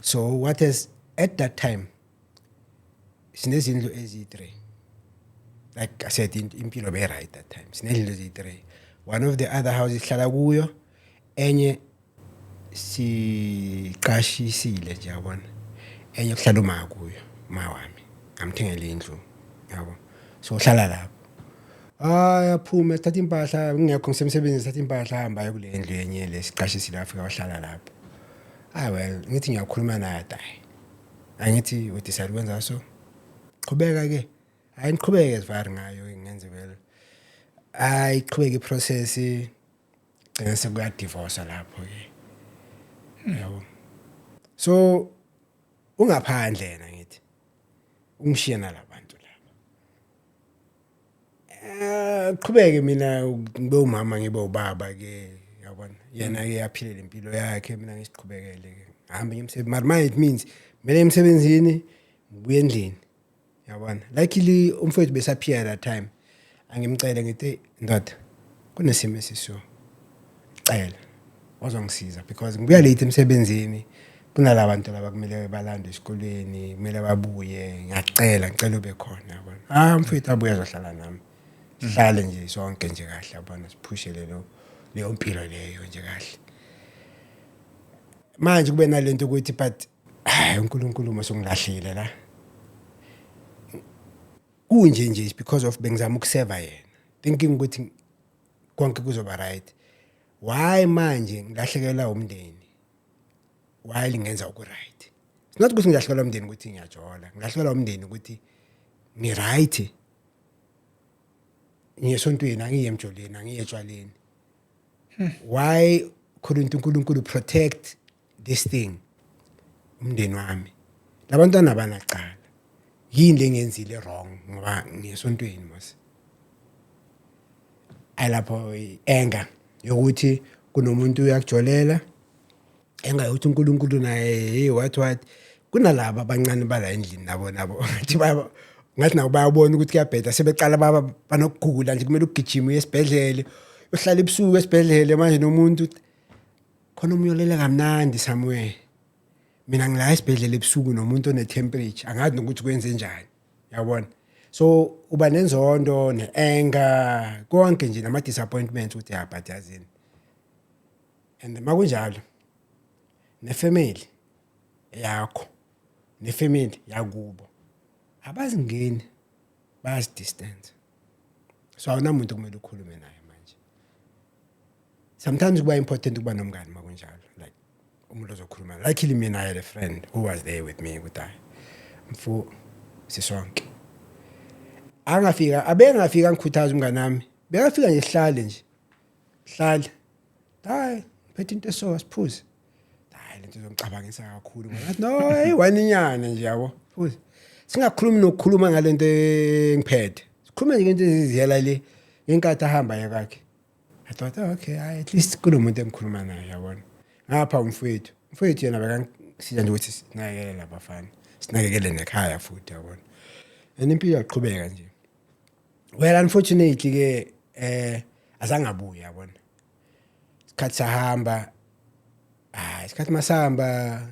B: So what has at that time, sinezindlu eziyi-3. Like I said, impilo be-right that time. Sinezindlu eziyi-3. One of the other houses sihlala kuyo, enye siqashisile nje, yabona. Enye kuhlala uma kuyo, uma wami ngamthengela indlu, yabo, so uhlala lapho. Hayi, aphume, thatha impahla ngingekho, ngisemsebenzini, thatha impahla, hamba aye kule ndlu yenye lesiqashisile. Afika, wahlala lapho. Hayi, well, ngithi ngiyakhuluma naye, hayi, angithi udecide ukwenza so, qhubeka ke. Hayi, niqhubeke sivari ngayo, ngenze vele. Hayi, iqhubeke iprocess, gcina sekuya-divorce lapho ke, yabo. So ungaphandle yena, ngithi ungishiya nalabantu laba. Qhubeke, mina ngibe umama, ngibe ubaba ke, yabona. Yena ke yaphilela impilo yakhe, mina ngisiqhubekele ke, ngihambe ngimsebenzi. Mara manje it means kumele emsebenzini, ngibuye endlini, yabona. Luckily umfowethu besaphiya that time. Angimcele, ngithi, "Ndoda, kunesimo esiso, cela wazongisiza because ngibuya late emsebenzini, kunalabantu laba kumele balandwe esikolweni, kumele babuye. Ngiyacela, ngicela ube khona," yabona. Ah, mfowethu abuye azohlala nami, sihlale nje sonke nje kahle, yabona, siphushe lelo leyo mpilo leyo nje kahle. Manje kube nalento ukuthi, but hayi, uNkulunkulu mase ungilahlile la kunje nje is because of bengizama ukuseva yena, thinking ukuthi konke kuzoba right. Why manje ngilahlekelwa umndeni while ngenza oku-right? It's not ukuthi ngilahlekelwa umndeni ukuthi ngiyajola, ngilahlekelwa umndeni ukuthi ngi-right, ngiyesontweni, angiye emjolweni, angiye etshwaleni. Why couldn't uNkulunkulu protect this thing, umndeni wami, labantwana abanacala? Yini lengenzile wrong ngoba ngiyesontweni mos? Ayilapho i-anger yokuthi kunomuntu uyakujolela. Engayokuthi uNkulunkulu naye, hey, what kunalaba abancane bala endlini nabo ngathi ngathi nabo bayabona ukuthi kuyabheda, sebeqala baba banokugula nje, kumele ugijime uye esibhedlele, uhlala ebusuku esibhedlele. Manje nomuntu khona omunye olele kamnandi somewhere, mina ngila esibhedlele ebusuku nomuntu one-temperature, angazi nokuthi kwenze njani, yabona. So uba nenzondo ne-anger konke nje, nama-disappointments ukuthi ya, but yazini, and makunjalo nefamily yakho nefamily yakubo abazingeni, bayazidistance. So awunamuntu okumele ukhulume naye manje. Sometimes kuba important ukuba nomngani makunjalo, like umuntu ozokhuluma. Luckily mina I had a friend who was there with me ukuthi hayi mfo, sisonke. Angafika abengafika ngikhuthaza umngani wami, bekafika nje sihlale nje, hlale, hayi ngiphethe into eso, siphuze. Hayi, lento izongicabangisa kakhulu. Ngathi no, hey, waninyana nje yabo, phuze, singakhulumi nokukhuluma ngalento engiphethe, sikhulume nje ngento eziziyela le. Ngenkathi ahamba yakakhe, I thought, oh, okay, hayi, at least kunomuntu engikhuluma naye, yabona. Ngapha umfowethu yena bekangisiza nje ukuthi sinakekele labafana, sinakekele nekhaya futhi, yabona, and impilo yaqhubeka nje. Well, unfortunately ke azange abuye, yabona. Isikhathi sahamba, hayi, isikhathi masahamba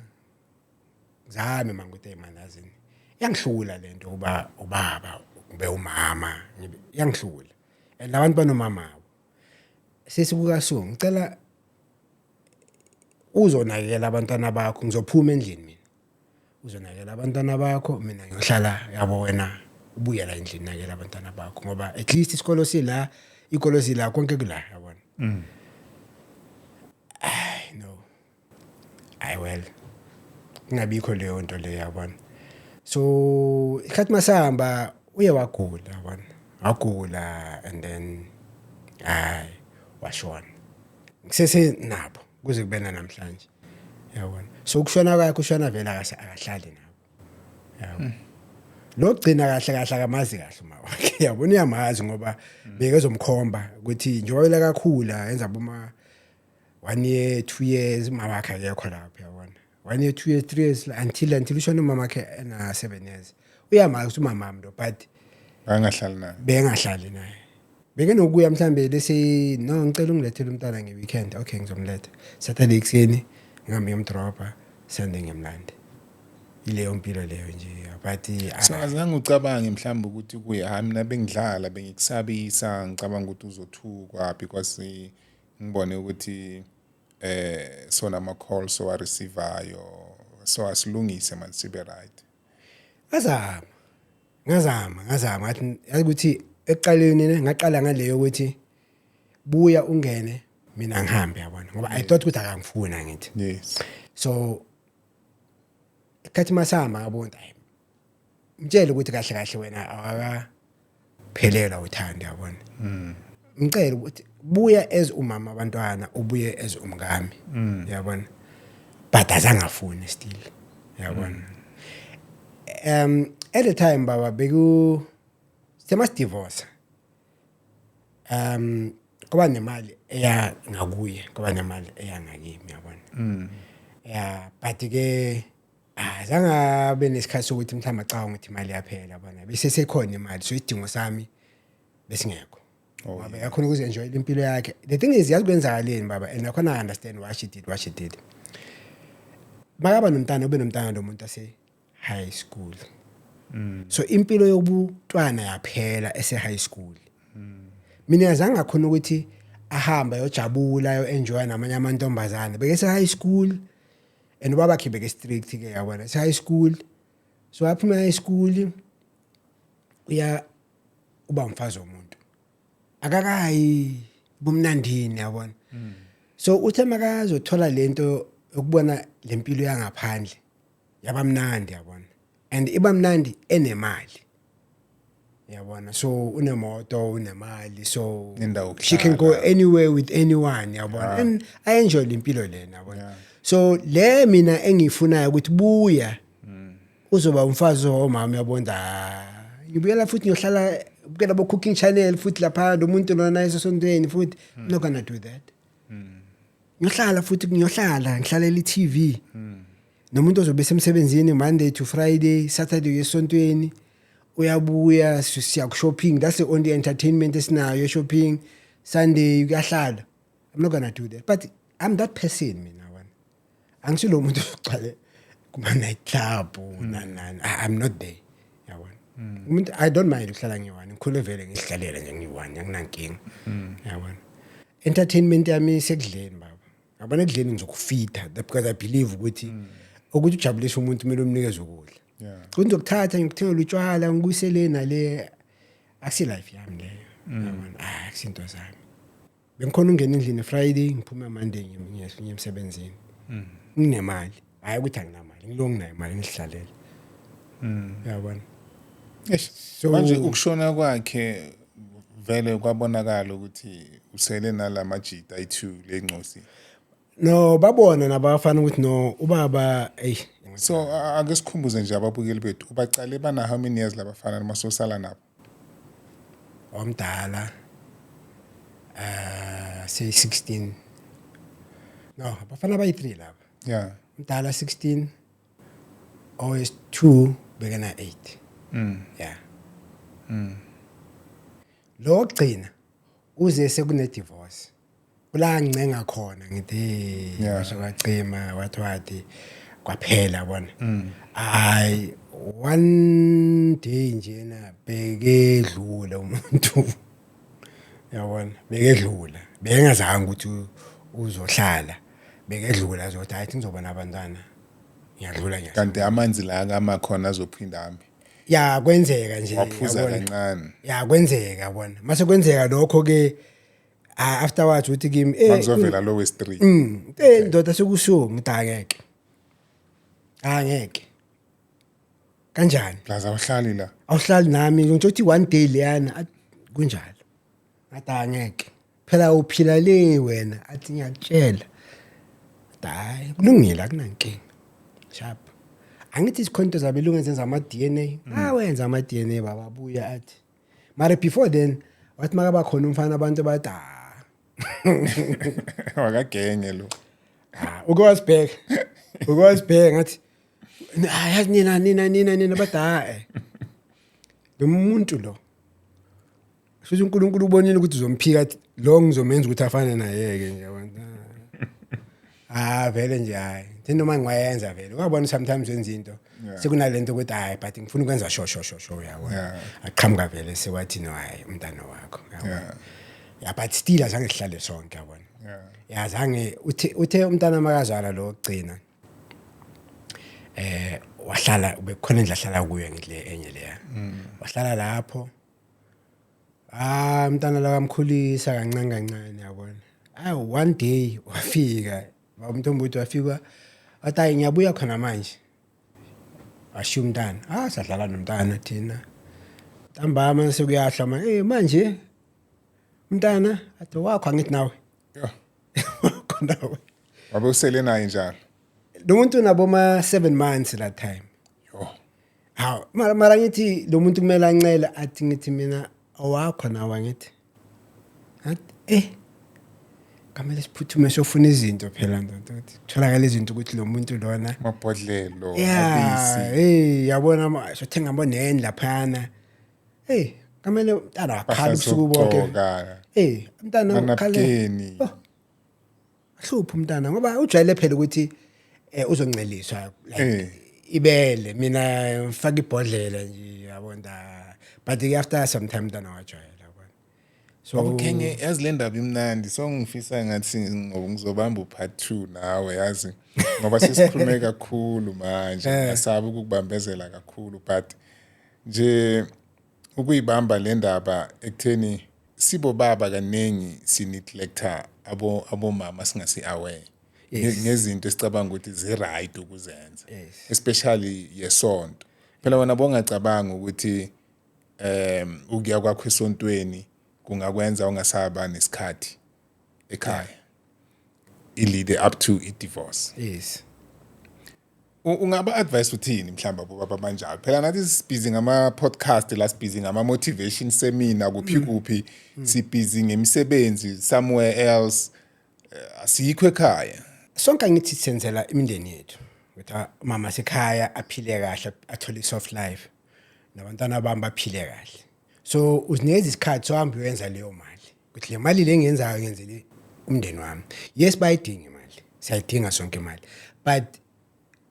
B: ngizame mangukuthi hey man, yazini, iyangihlula lento uba ubaba ube umama, iyangihlula, and labantu banomama abo sesikuka. So ngicela uzonakekela abantwana bakho, ngizophuma endlini mina, uzonakekela abantwana bakho, mina ngiyohlala, yabo, wena ubuye la endlini, nakekela abantwana bakho, ngoba at least isikolo sila, ikolo sila, konke kula, yabona. Ay no, ay well, kungabikho leyo nto leyo, yabona. So isikhathi masahamba uye wagula, yabona, wagula and then hayi, washona. Ngisese nabo kuze kube namhlanje, yabona. So ukushona kwakhe, ushona vele akahlali nabo, yabo. Lo gcina kahle kahle akamazi kahle uma wakhe, yabona. Uyamazi ngoba bekezomkhomba ukuthi njengoba kakhula enza boma 1 year, 2 years, umama wakhe akekho lapho, yabona, 1 year, 2 years, 3 years, until ushona umama wakhe ena 7 years. Uyamazi ukuthi umama wami lo, but
A: angahlali naye.
B: Bengahlali naye. Beke nokuya mhlambe lesi, no, ngicela ungilethele umntana nge-weekend. Okay, ngizomletha Saturday ekuseni, ngihambe ngiyomdropa, Sunday ngiyamlanda. Ileyo mpilo leyo nje, but
A: So azange ucabange mhlawumbe ukuthi kuye, hayi, mina bengidlala, bengikusabisa, ngicabanga ukuthi uzothukwa because ngibone ukuthi sona ama calls owa receivayo, so asilungise man, sibe right?
B: Ngazama, ngazama, ngazama. Ngathi yazi ukuthi ekuqaleni ne ngaqala ngaleyo ukuthi buya ungene, mina ngihambe, yabona, ngoba I thought ukuthi akangifuna, ngithi. So ikhathi masahamba ngabona, hayi, mtshele ukuthi kahle kahle wena awakaphelelwa uthando, yabona. Ngicela ukuthi buya as umama abantwana, ubuye as umkami, yabona, but azangafuni still, yabona. At the time baba beku semasidivorce, kuba nemali eya ngakuye, kuba nemali eya ngakimi, yabona. Yeah, but ke azange abe nesikhathi sokuthi mhlawumbe acabanga ukuthi imali yaphela, yabona, bese sekhona imali, so isidingo sami besingekho ngoba yakhona ukuzi-enjoyela impilo yakhe. The thing is, yazi kwenzakaleni baba, and nakhona I understand why she did what she did. Makaba nomntana, ube nomntana lo muntu ase high school, so impilo yobuntwana yaphela ese high school. Mina azange ngakhona ukuthi ahambe ayojabula, ayo-enjoya namanye amantombazane, bekese high school, and ubabakhe beke strict ke, yabona, se high school. So aphuma high school, uya uba umfazi womuntu, akakayi bumnandini, yabona. So uthe makazothola lento yokubona lempilo yangaphandle yabamnandi, yabona, and iba mnandi enemali, yabona. So unemoto, unemali, so
A: Nendawo
B: she can go
A: yokuhlala.
B: anywhere with anyone, yabona, and I enjoy lempilo lena, yabona. So le mina engiyifunayo ukuthi buya uzoba umfazi womama, uyabona. Ah, ngibuyela futhi ngiyohlala bukela bo cooking channel futhi lapha, lo muntu lona esosontweni futhi. I'm not gonna do that. Ngiyohlala futhi, ngiyohlala ngihlalela i-TV nomuntu ozobe semsebenzini Monday to Friday, Saturday uyesontweni, uyabuya, siya ku-shopping. That's the only entertainment esinayo, shopping. Sunday kuyahlala. I'm not gonna do that, but I'm that person mina wena. Angisilo umuntu ogcwale kuma-night club nani nani. I'm not there, yabona. Umuntu, I don't mind ukuhlala ngiyi-one. Ngikhule vele ngizihlalela nje ngiyi-one, anginankinga, yabona. Entertainment yami isekudleni, baba, yabona. Ekudleni ngizokufeeda because I believe ukuthi ujabulise umuntu kumele umnikeze ukudla. Ngizokuthatha ngikuthengele utshwala, ngikuyisele nale, akusi life yami leyo, yabona. Ah, akusinto zami. Bengikhona ungena endlini Friday, ngiphume Monday, ngiye emsebenzini nginemali. Hayi ukuthi anginamali, ngilo nginayo imali, ngihlalele, yabona.
A: Eish, manje ukushona kwakhe vele kwabonakala ukuthi usele nalamajita ayi-2 lencosi.
B: No, babona nabafana ukuthi no, ubaba, ey.
A: So ake sikhumbuze nje ababukeli bethu, ubacale bana how many years labafana noma sosala nabo?
B: Omdala say 16. No, abafana bayi-3 laba. Umdala 16, owes-2 bekena 8. Yeah, lo wokugcina uze sekune divorce kula ngicenga khona, ngithi, "Hey," kwasho kwacima, wathi kwaphela, yabona. Hayi, one day njena bekedlula umuntu, yabona, bekedlula, bekengazange ukuthi uzohlala, bekedlula azothi, "Hayi, ngizobona abantwana, ngiyadlula."
A: Kanti amanzi la kama khona azophinda ami.
B: Ya, kwenzeka nje.
A: Waphuza
B: Yabona.
A: kancane.
B: Ya, kwenzeka, yabona. Mase kwenzeka lokho ke, afterwards uthi kimi,
A: Makuzovela lo wesi-3.
B: Ndoda, sekusuku." Ngithi, "Angeke, angeke, kanjani?"
A: Plus awuhlali la.
B: Awuhlali nami, ngitsho ukuthi one day leyana kunjalo. Ngathi, "Angeke phela, uphila le wena." Athi, "Ngiyakutshela." Athi, "Hayi, kulungile, akunankinga, sharp." Angithi isikhonto zabelungu ezenza ama-DNA, awenza ama-DNA, baba. Abuya athi, mara before then wathi makaba khona umfana, abantu bathi, "Ah."
A: Wakagenge lo.
B: Ah, uke wasibheka, uke wasibheka, ngathi, "Ah, yazi nina, nina, nina, nina." Bathi, "Hayi, lo muntu lo, futhi uNkulunkulu ubonile ukuthi uzomphika." Athi, "Lo ngizomenza ukuthi afane naye-ke nje." Yabona, ah, vele nje, hayi, thi noma ngiwayenza vele, uyabona, sometimes wenza into sekunalento ukuthi, hayi, but ngifuna ukwenza sho sho sho sho, uyabona. Aqhamuka vele sewathi, "No, hayi, umntana wakho," uyabona. Yeah, but still azange sihlale sonke, yabona. Ya, zange. Uthe umntana makazala lo ogcina, wahlala, bekukhona indlu ahlala kuyo, ngile enye leya, wahlala lapho. Ah, umntana la kamkhulisa kancane kancane, yabona. Ah, one day wafika umntombi, wafika wathi, "Hayi, ngiyabuya khona manje." Washiya umntana. Ah, sadlala nomntana thina. Ntambama sekuyahla ma, manje umntana athi, "Wakho angithi nawe?" "Wakho nawe."
A: Wabe usele naye njalo?
B: Lo muntu nabo ma 7 months that time.
A: Yo.
B: Hawu, mara ngithi lo muntu kumele ancele, athi, ngithi mina, "Awakho nawe angithi?" Athi, kamele siphuthume siyofuna izinto phela, ndoda, ukuthi kutholakala izinto ukuthi lo muntu lona
A: Amabhodlelo,
B: ya
A: abisi.
B: Hey, yabona, sothenga boneni laphana. Hey, kamele umntana wakhala ubusuku bonke.
A: Zokugcoka.
B: Hey, umntana ukhala.
A: Manapukeni.
B: Oh, hlupha umntana ngoba ujwayele phela ukuthi uzonceliswa like ibele, mina ngifaka ibhodlela nje, yabona. But after some time umntana wajwayela, yabona, so
A: Wabukhenge, yazi le ndaba imnandi, so ngifisa ngathi ngoba ngizobamba u-part 2 nawe, yazi, ngoba sesikhulume kakhulu manje. Ngasaba ukukubambezela kakhulu, but nje ukuyibamba le ndaba ekutheni sibo baba kaningi si-neglecta abomama singasi aware ngezinto esicabanga ukuthi zi-right ukuzenza, especially yesonto phela. Wena bongacabanga ukuthi ukuya kwakho esontweni kungakwenza ungasaba nesikhathi ekhaya, i-lead up to i-divorce. Ungaba advice uthini mhlawumbe abobaba abanjalo? Phela nathi sibhizi ngama-podcast la, sibhizi ngama-motivation seminar kuphi kuphi, sibhizi ngemisebenzi somewhere else. Asikho ekhaya.
B: Sonke angithi senzela imindeni yethu ukuthi mama sekhaya aphile kahle, athole soft life, nabantwana bami baphile kahle. So uzinikeza isikhathi sohamba uyenza leyo mali, ukuthi le mali le ngiyenzayo ngenzele umndeni wami. Yes, bayidinga imali, siyayidinga sonke imali, but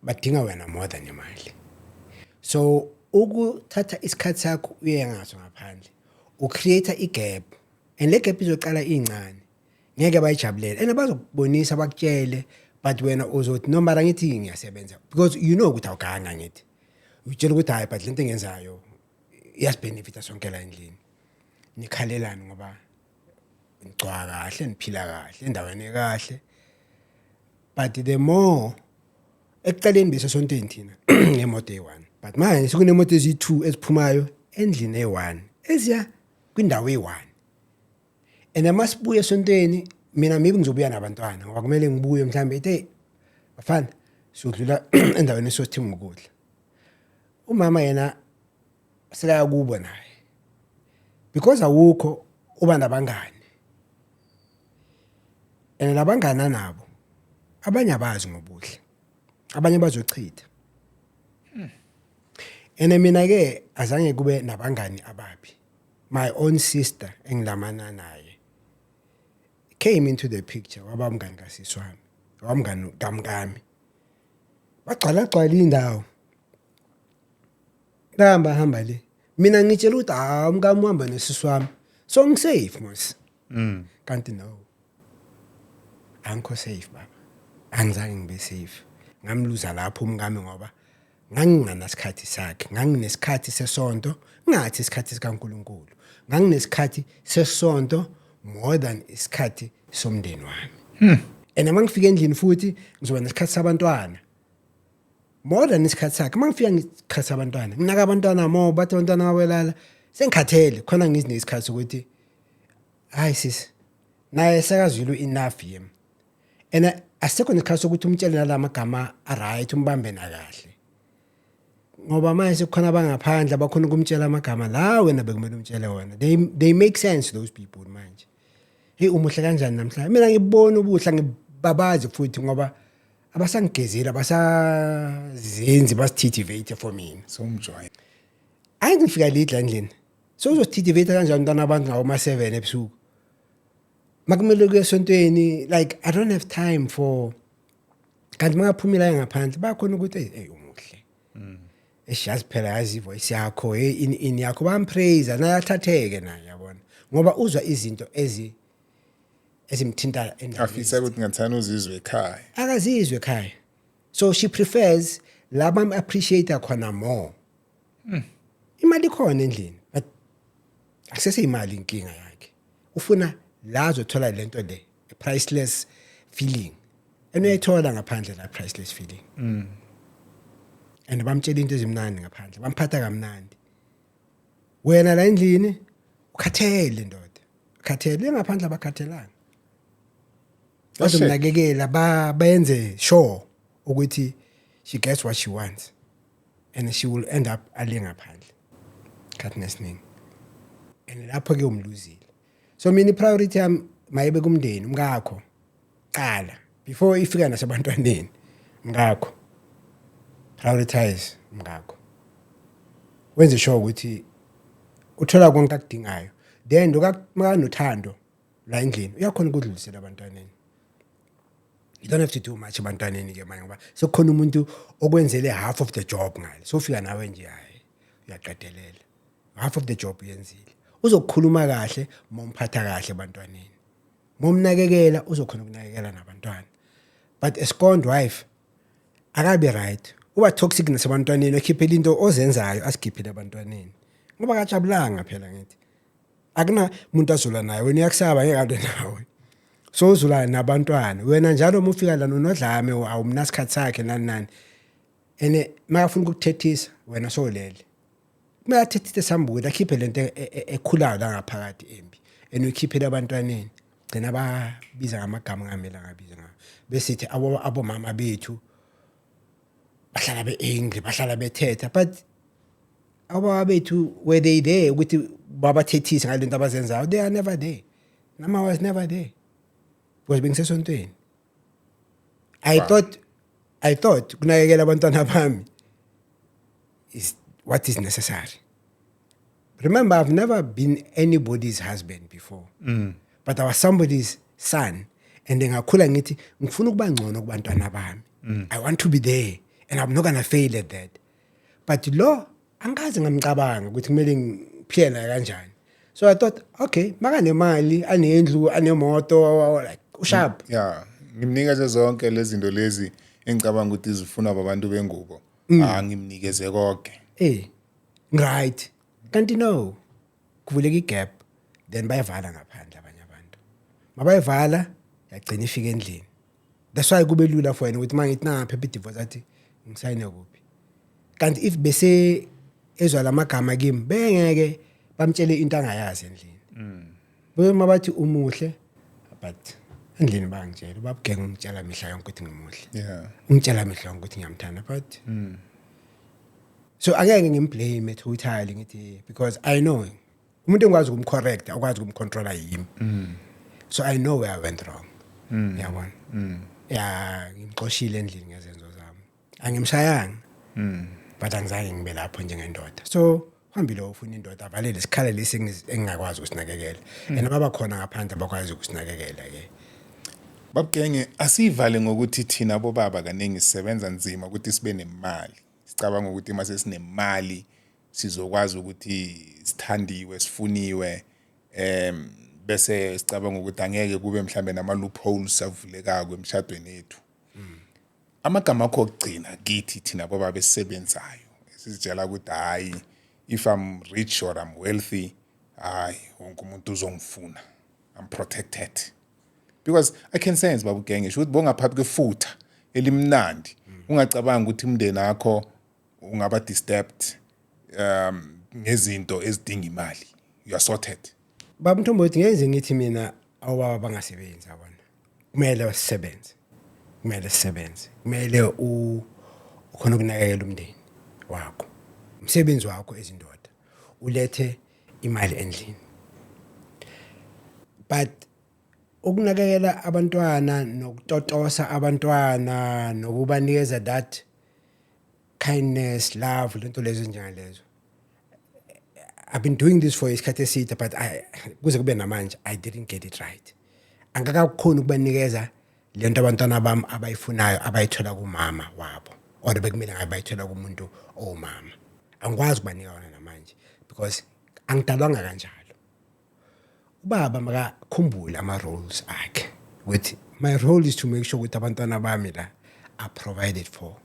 B: badinga wena more than imali. So ukuthatha isikhathi sakho uye ngaso ngaphandle, ucreate igap, and le gap izoqala incane, ngeke bayijabulele and bazokubonisa, bakutshele, but wena uzothi, "No, mara ngithi ngiyasebenza," because you know ukuthi awuganga. Ngithi utshela ukuthi, "Hayi, but lento engiyenzayo iyasibenefita sonke la endlini. Nikhalelani ngoba nigcwa kahle, niphila kahle endaweni ekahle?" But the more ekuqaleni besesontweni thina ngemoto eyi-one, but manje sekunemoto eziyi-two eziphumayo endlini eyi-one eziya kwindawo eyi-one. And masibuye esontweni, mina maybe ngizobuya nabantwana ngoba kumele ngibuye, mhlambe ethi, "Hey bafana, siyodlula endaweni esothenga ukudla." Umama yena sekaya kubo naye because awukho, uba nabangani, and labangani anabo abanye abazi ngobuhle, abanye bazochitha. And mina ke azange kube nabangani ababi. My own sister engilamana naye came into the picture, waba umngani kasisi wami, wamngani kamkami, bagcwala gcwala indawo, bahamba hamba le. Mina ngitshela ukuthi, "Ah, umkami uhamba nesisi wami, so ngisafe mos." Kanti no, angikho safe baba, angizange ngibe safe. Ngamluza lapho umkami ngoba nganginganasikhathi sakhe. Nganginesikhathi sesonto, ngathi isikhathi sikaNkuluNkulu. Nganginesikhathi sesonto more than isikhathi somndeni wami. And uma ngifika endlini futhi ngizoba nesikhathi sabantwana more than isikhathi sakhe. Uma ngifika ngesikhathi sabantwana, nginaka abantwana more, bathi abantwana mabelala sengikhathele khona, ngizinike isikhathi sokuthi, "Hayi sisi," naye sekazwile enough yimi. And asisekho nesikhathi sokuthi umtshele nalamagama a-right, umbambe nakahle, ngoba manje sekukhona abangaphandle abakhona ukumtshela amagama la wena bekumele umtshele wona. They make sense, those people manje. "Hey, umuhle kanjani namhlanje?" Mina ngibona ubuhle, ngibabazi futhi ngoba abasangigezeli, abasazenzi basithithivate for mina.
A: Somjoy.
B: Hayi, ngifika late la endlini, so uzosithithivate kanjani umntwana abantu ngawoma 7 ebusuku makumele kuye esontweni? Like, I don't have time for. Kanti mangaphumela ngaphandle bakhona ukuthi, "Hey, umuhle, eshazi phela, yazi ivoice yakho, hey, in yakho," bampraise naye, athatheke naye, yabona, ngoba uzwa izinto ezimthinta endaweni.
A: Afisa ukuthi ngathana uzizwe ekhaya.
B: Akazizwe ekhaya, so she prefers la bam appreciate khona more. Imali ikhona endlini, but akuseseyimali inkinga yakhe, ufuna la azothola lento le, a priceless feeling, and uyayithola ngaphandle la priceless feeling. And bamtshela into ezimnandi ngaphandle, bamphatha kamnandi. Wena la endlini ukhathele ndoda, ukhathele. Ngaphandle abakhathelanga, bazomnakekela, ba bayenze sure ukuthi she gets what she wants, and she will end up ale ngaphandle khathi esiningi, and lapho ke umluzile. So mina ipriority yami mayibe kumndeni, umkakho qala before ifika nasebantwaneni. Mkakho, prioritize umkakho, wenze sure ukuthi uthola konke akudingayo. Then lokanothando la endlini uyakhona ukudlulisela abantwaneni. You don't have to do much ebantwaneni ke manje ngoba sekukhona umuntu okwenzele half of the job ngale. Sofika nawe nje, hayi, uyaqedelela, half of the job uyenzile. Uzokukhuluma kahle momphatha kahle ebantwaneni, momnakekela, uzokhona ukunakekela nabantwana. But a scorned wife akabi right, uba toxic nasebantwaneni, ekhiphela into ozenzayo, asikhiphele ebantwaneni ngoba akajabulanga phela. Ngithi akuna muntu azolwa naye, wena uyakusaba, ngeke alwe nawe, so uzolwa nabantwana. Wena njalo uma ufika lana unodlame, awumnasikhathi sakhe, nani nani, and makafuna ukukuthethisa wena sowulele. Kumele athethise sambukele, akhiphe lento ekhulayo la ngaphakathi embi, and uyikhiphele abantwaneni, gcina babiza ngamagama angamele angabiza ngawo, besithi abomama bethu bahlala be-angry, bahlala bethetha. But ababa bethu, were they there ukuthi babathethise ngalento abazenzayo? They are never there. Nama was never there. Because bengisesontweni. I thought kunakekela abantwana bami is what is necessary. Remember, I've never been anybody's husband before, but I was somebody's son, and ngakhula ngithi ngifuna ukuba ngcono kubantwana bami. I want to be there and I'm not gonna fail at that. But lo angikaze ngamcabanga ukuthi kumele ngiphile naye kanjani. So I thought, okay, makanemali, anendlu, anemoto, like usharp.
A: Yeah, ngimnikeze zonke lezi zinto lezi engicabanga ukuthi zifunwa abantu bengubo. Ah, ngimnikeze konke.
B: Right, kanti no, kuvuleka igap, then bayavala ngaphandle abanye abantu. Mabayivala, yagcina ifika endlini. That's why kube lula for yena ukuthi mangithi nangapha i-divorce, athi ngisayine kuphi. Kanti if bese ezwa lamagama kimi, bengeke bamtshele into angayazi endlini. Bese bathi umuhle, but endlini bangitshela ubabugenge, ungitshela mihla yonke ukuthi ngimuhle, ungitshela mihla yonke ukuthi ngiyamthanda, but so angeke ngimblame totally, ngithi because I know umuntu engikwazi ukumcorrect, akwazi ukumcontrola yimi. So I know where I went wrong, yabona. Ya, ngimxoshile endlini ngezenzo zami. Angimshayanga, but angizange ngibe lapho njengendoda. So hambile ufuna indoda, avalele isikhala lesi engingakwazi ukusinakekela, and baba khona ngaphandle abakwazi ukusinakekela ke.
A: Babugenge, asivale ngokuthi thina bobaba kaningi sisebenza nzima ukuthi sibe nemali. Sicabanga ukuthi mase sinemali sizokwazi ukuthi sithandiwe, sifuniwe, bese sicabanga ukuthi angeke kube mhlambe nama loopholes avulekako emshadweni ethu. Amagama akho okugcina kithi thina bobaba esisebenzayo, esizitshela ukuthi hayi, if I'm rich or I'm wealthy, hayi, wonke umuntu uzongifuna, I'm protected. Because I can sense, baba ugenge, sho ukuthi bongaphathi kwefutha elimnandi, ungacabanga ukuthi umndeni wakho ungaba disturbed ngezinto ezidinga imali. You are sorted.
B: Baba Mthombothi, ngenze ngithi mina awubaba bangasebenzi, yabona, kumele sisebenze, kumele sisebenze, kumele ukhona ukunakekela umndeni wakho. Umsebenzi wakho ezindoda ulethe imali endlini, but ukunakekela abantwana nokutotosa abantwana nokubanikeza that kindness, love, lento lezo njengalezo, I've been doing this for isikhathi eside, but I kuze kube namanje I didn't get it right. Angakakhoni ukubanikeza lento abantwana bami abayifunayo, abayithola kumama wabo, or bekumele ngabe bayithola kumuntu owumama. Angikwazi ukubanika yona namanje because angidalwanga kanjalo. Ubaba makakhumbule ama-roles akhe, ukuthi my role is to make sure ukuthi abantwana bami la are provided for,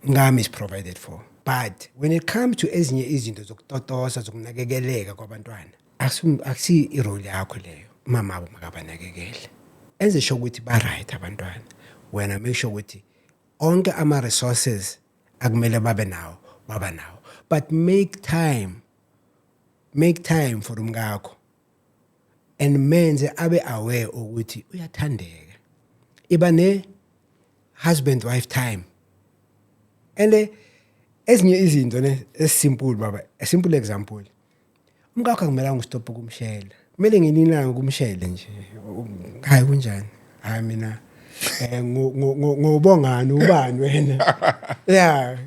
B: ngami is provided for. But when it comes to ezinye izinto zokutotosa, zokunakekeleka kwabantwana, akusi irole yakho leyo. Umama abo makabanakekele, enze sure ukuthi ba-right abantwana. Wena make sure ukuthi onke ama-resources akumele babe nawo, baba nawo. But make time, make time for umkakho and menze abe aware ukuthi uyathandeka. Iba ne husband wife time. And ezinye izinto ne esimple, baba, a simple example, umkakho akumelanga ustop ukumshela. Kumele ngelinye ilanga ukumshele nje, hayi, kunjani, hayi, mina ngobongani, ubani wena? Yeah,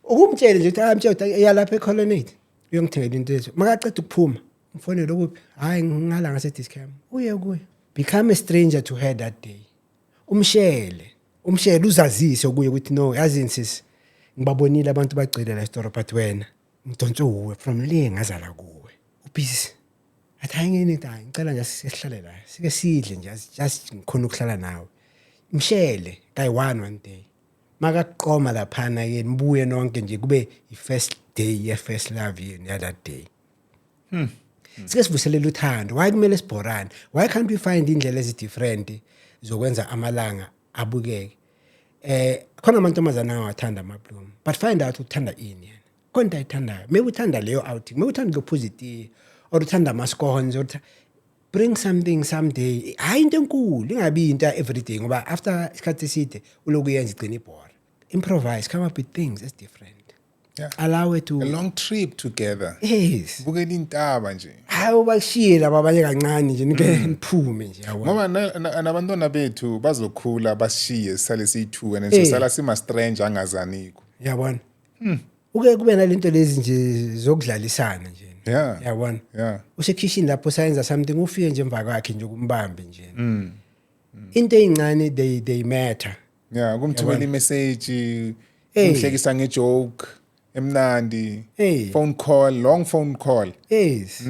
B: ukumtshele nje ukuthi hayi, mtshele ukuthi iya lapha eColonnade, uyongithengela into ezo. Makaceda ukuphuma, umfonele, ukuphi? Hayi, ngala ngase Dis-Chem. Uye kuye, become a stranger to her that day. Umshele, umshele, uzazise kuye ukuthi no, yazini sis, ngibabonile abantu bagcwele la esitoro, but wena ngidonse uwe from le ngazala kuwe. Ubusy, athi hayi, ngene, hayi, ngicela nje sihlale la, sike sidle nje, just ngikhona ukuhlala nawe. Mshele kayi one one day. Makakuqoma laphana ke, nibuye nonke nje, kube i-first day ye-first love yenu ya that day. Sike sivuselele uthando. Why kumele sibhorane? Why can't we find indlela ezi-different zokwenza amalanga abukeke? Khona amantombazana angawathanda amabloom, but find out uthanda ini yena. Khona into ayithandayo. Maybe uthanda leyo outing, maybe uthanda ukuphuza itiye, or uthanda ama-scones, or bring something someday. Hayi, into enkulu, ingabi into everyday, ngoba after isikhathi eside uloku yenza, igcina ibhora. Improvise, come up with things as different. Allow her to
A: A long trip together.
B: Yes.
A: Bukela intaba nje.
B: Hayi, bashiye laba abanye kancane nje, nike niphume nje, yabona.
A: Ngoba nabantwana bethu bazokhula basishiye, sisale siyi-two and then sosala sima-stranger angazaniko.
B: Yabona, uke kube nalento lezi nje zokudlalisana nje. Yabona, usekhishini lapho sayenza something, ufike nje emva kwakhe nje, kumbambe nje. Into eyincane, they matter.
A: Yeah, kumthumela imessage,
B: Hey.
A: umhlekisa ngejoke emnandi,
B: Hey.
A: phone call, long phone call.
B: Yes,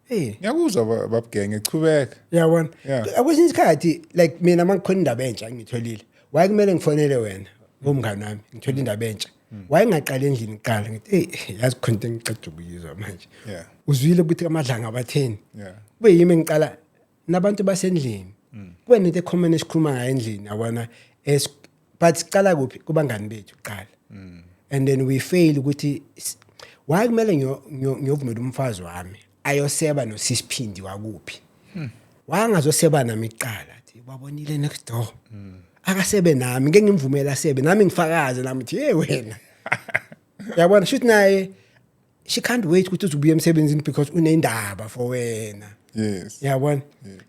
B: hey.
A: Ngiyakuzwa, babugenge, chubeka.
B: Yabona. Kwesinye isikhathi, like mina, uma ngikhona indaba entsha ngitholile, waye kumele ngifonele wena ngomngani wami, ngithole indaba entsha, waye ngaqala endlini kuqala ngithi, "Hey, yazi khona into engiceda ukuyizwa manje." Uzwile ukuthi amadlanga abatheni? Kube yimi engiqala nabantu basendlini, kube nento ecommon esikhuluma ngayo endlini, yabona. But siqala kuphi? Kubangani bethu kuqala, and then we fail ukuthi why kumele ngiyovumela umfazi wami ayoseba nosisiphindi wakuphi? Wangazoseba nami kuqala, athi babonile next door, akasebe nami, ngeke ngimvumele asebe nami, ngifakaze nami ukuthi, "Hey wena, yabona." Shuthi naye she can't wait ukuthi uzubuye emsebenzini because unendaba for wena. Yabona,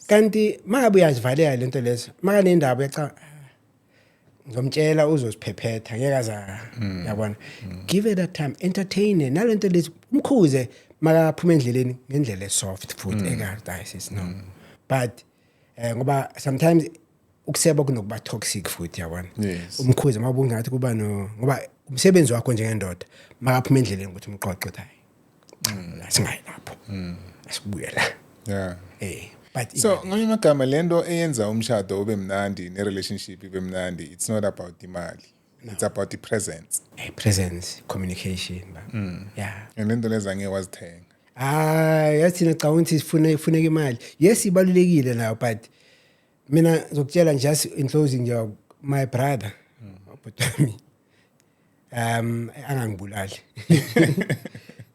B: kanti mangabe uyazivalela lento lezo, makanendaba uyaca, "Ngizomtshela, uzoziphephetha, ngeke aza." Yabona, give it that time, entertain her nalento lezi, umkhuze makaphuma endleleni ngendlela esoft futhi eka no, but ngoba sometimes ukuseba kunokuba toxic futhi, yabona. Umkhuze mabungathi kuba no, ngoba umsebenzi wakho njengendoda makaphuma endleleni ukuthi umqoqe ukuthi, "Hayi la, singayi lapho, asibuye la." But
A: So ngamanye amagama, lento eyenza umshado ube mnandi ne-relationship ibe mnandi, it's not about imali, it's about the presence.
B: Presence, communication ba, yeah.
A: And lento lezi angeke wazithenga.
B: Hayi, yathi cha, ukuthi sifune kufuneka imali, yes, ibalulekile nayo, but mina ngizokutshela nje, just in closing nje, my brother, ubhuti wami, angangibulali,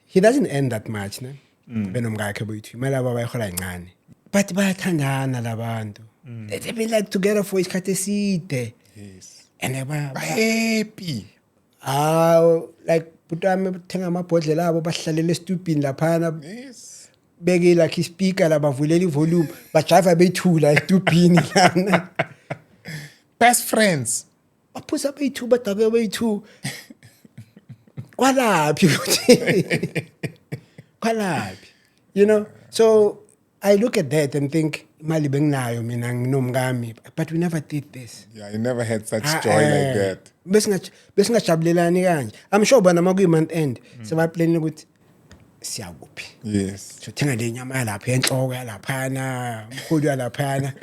B: he doesn't earn that much, ne, benomkakhe boyithu, imali abo abayihola incane, but bayathandana labantu. They've been like together for isikhathi eside. And
A: Happy.
B: Ah, like bhuti wami bathenga amabhodlela abo, bahlalela esitubhini laphana, beke like ispeaker la, bavulela ivolume, bajiva bethula esitubhini lana.
A: Best friends.
B: Baphuza beyi-two, badake beyi-two. Kwalaphi ukuthi kwalaphi? So I look at that and think, imali benginayo mina nginomkami, but we never did this.
A: Yeah, you never had such
B: Ah,
A: joy like that.
B: Besingajabulelani kanje. I'm sure bona uma kuyi-month end sebaplanile ukuthi siyakuphi, sothenga le nyama yalapha, yenhloko yalaphana, umkhulu yalaphana.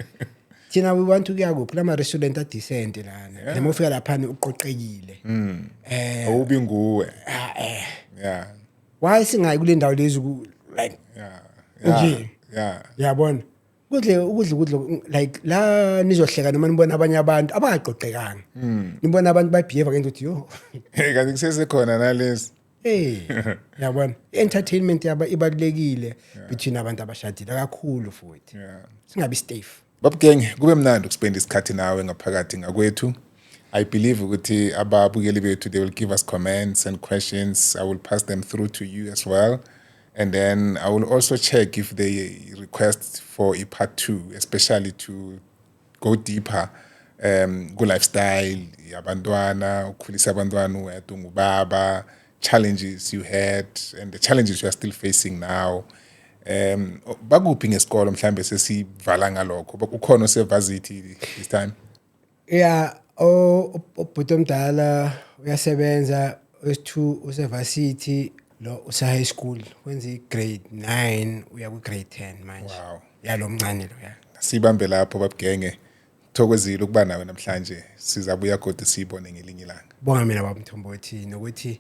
B: Thina we want ukuya kuphi? Lama restaurant adecent lana, noma ufika laphana uqoqekile.
A: Awubi nguwe.
B: Ah, eh. Why singayi kule ndawo lezi like nje? Yabona, kudle ukudla ukudla like la nizohleka noma nibona abanye abantu abangaqoqekanga, nibona abantu babehave ngento ukuthi yo.
A: Hey, kanti kusesekhona nalezi.
B: Hey, yabona, i-entertainment yaba ibalulekile between abantu abashadile kakhulu futhi. Singabi stiff.
A: Babugenge, kube mnandi ukuspend isikhathi nawe ngaphakathi ngakwethu. I believe ukuthi ababukeli bethu, they will give us comments and questions. I will pass them through to you as well. And then I will also check if they request for a part 2, especially to go deeper ku lifestyle yabantwana, ukukhulisa abantwana uwedwa ungubaba, challenges you had and the challenges you are still facing now. Bakuphi ngesikolo mhlambe sesivala ngalokho? Ukhona osevarsity this time?
B: Yeah, ubhuti omdala uyasebenza, wesi-2 usevarsity, lo use high school, wenza i-grade 9, uya ku-grade 10 manje. Yalo mncane lo, ya.
A: Sibambe lapho, babugenge. Thokozile ukuba nawe namhlanje. Sizabuya kodwa siyibone ngelinye ilanga.
B: Bonga mina, baba Mthombothi, nokuthi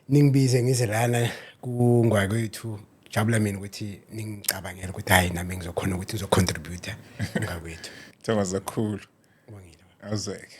B: ningibize ngize lana kungwakwethu. Jabula mina ukuthi ningicabangele ukuthi hayi, nami ngizokhona ukuthi ngizocontribute ngakwethu.
A: Thokoza kakhulu.
B: Bongile.
A: Awuzeke.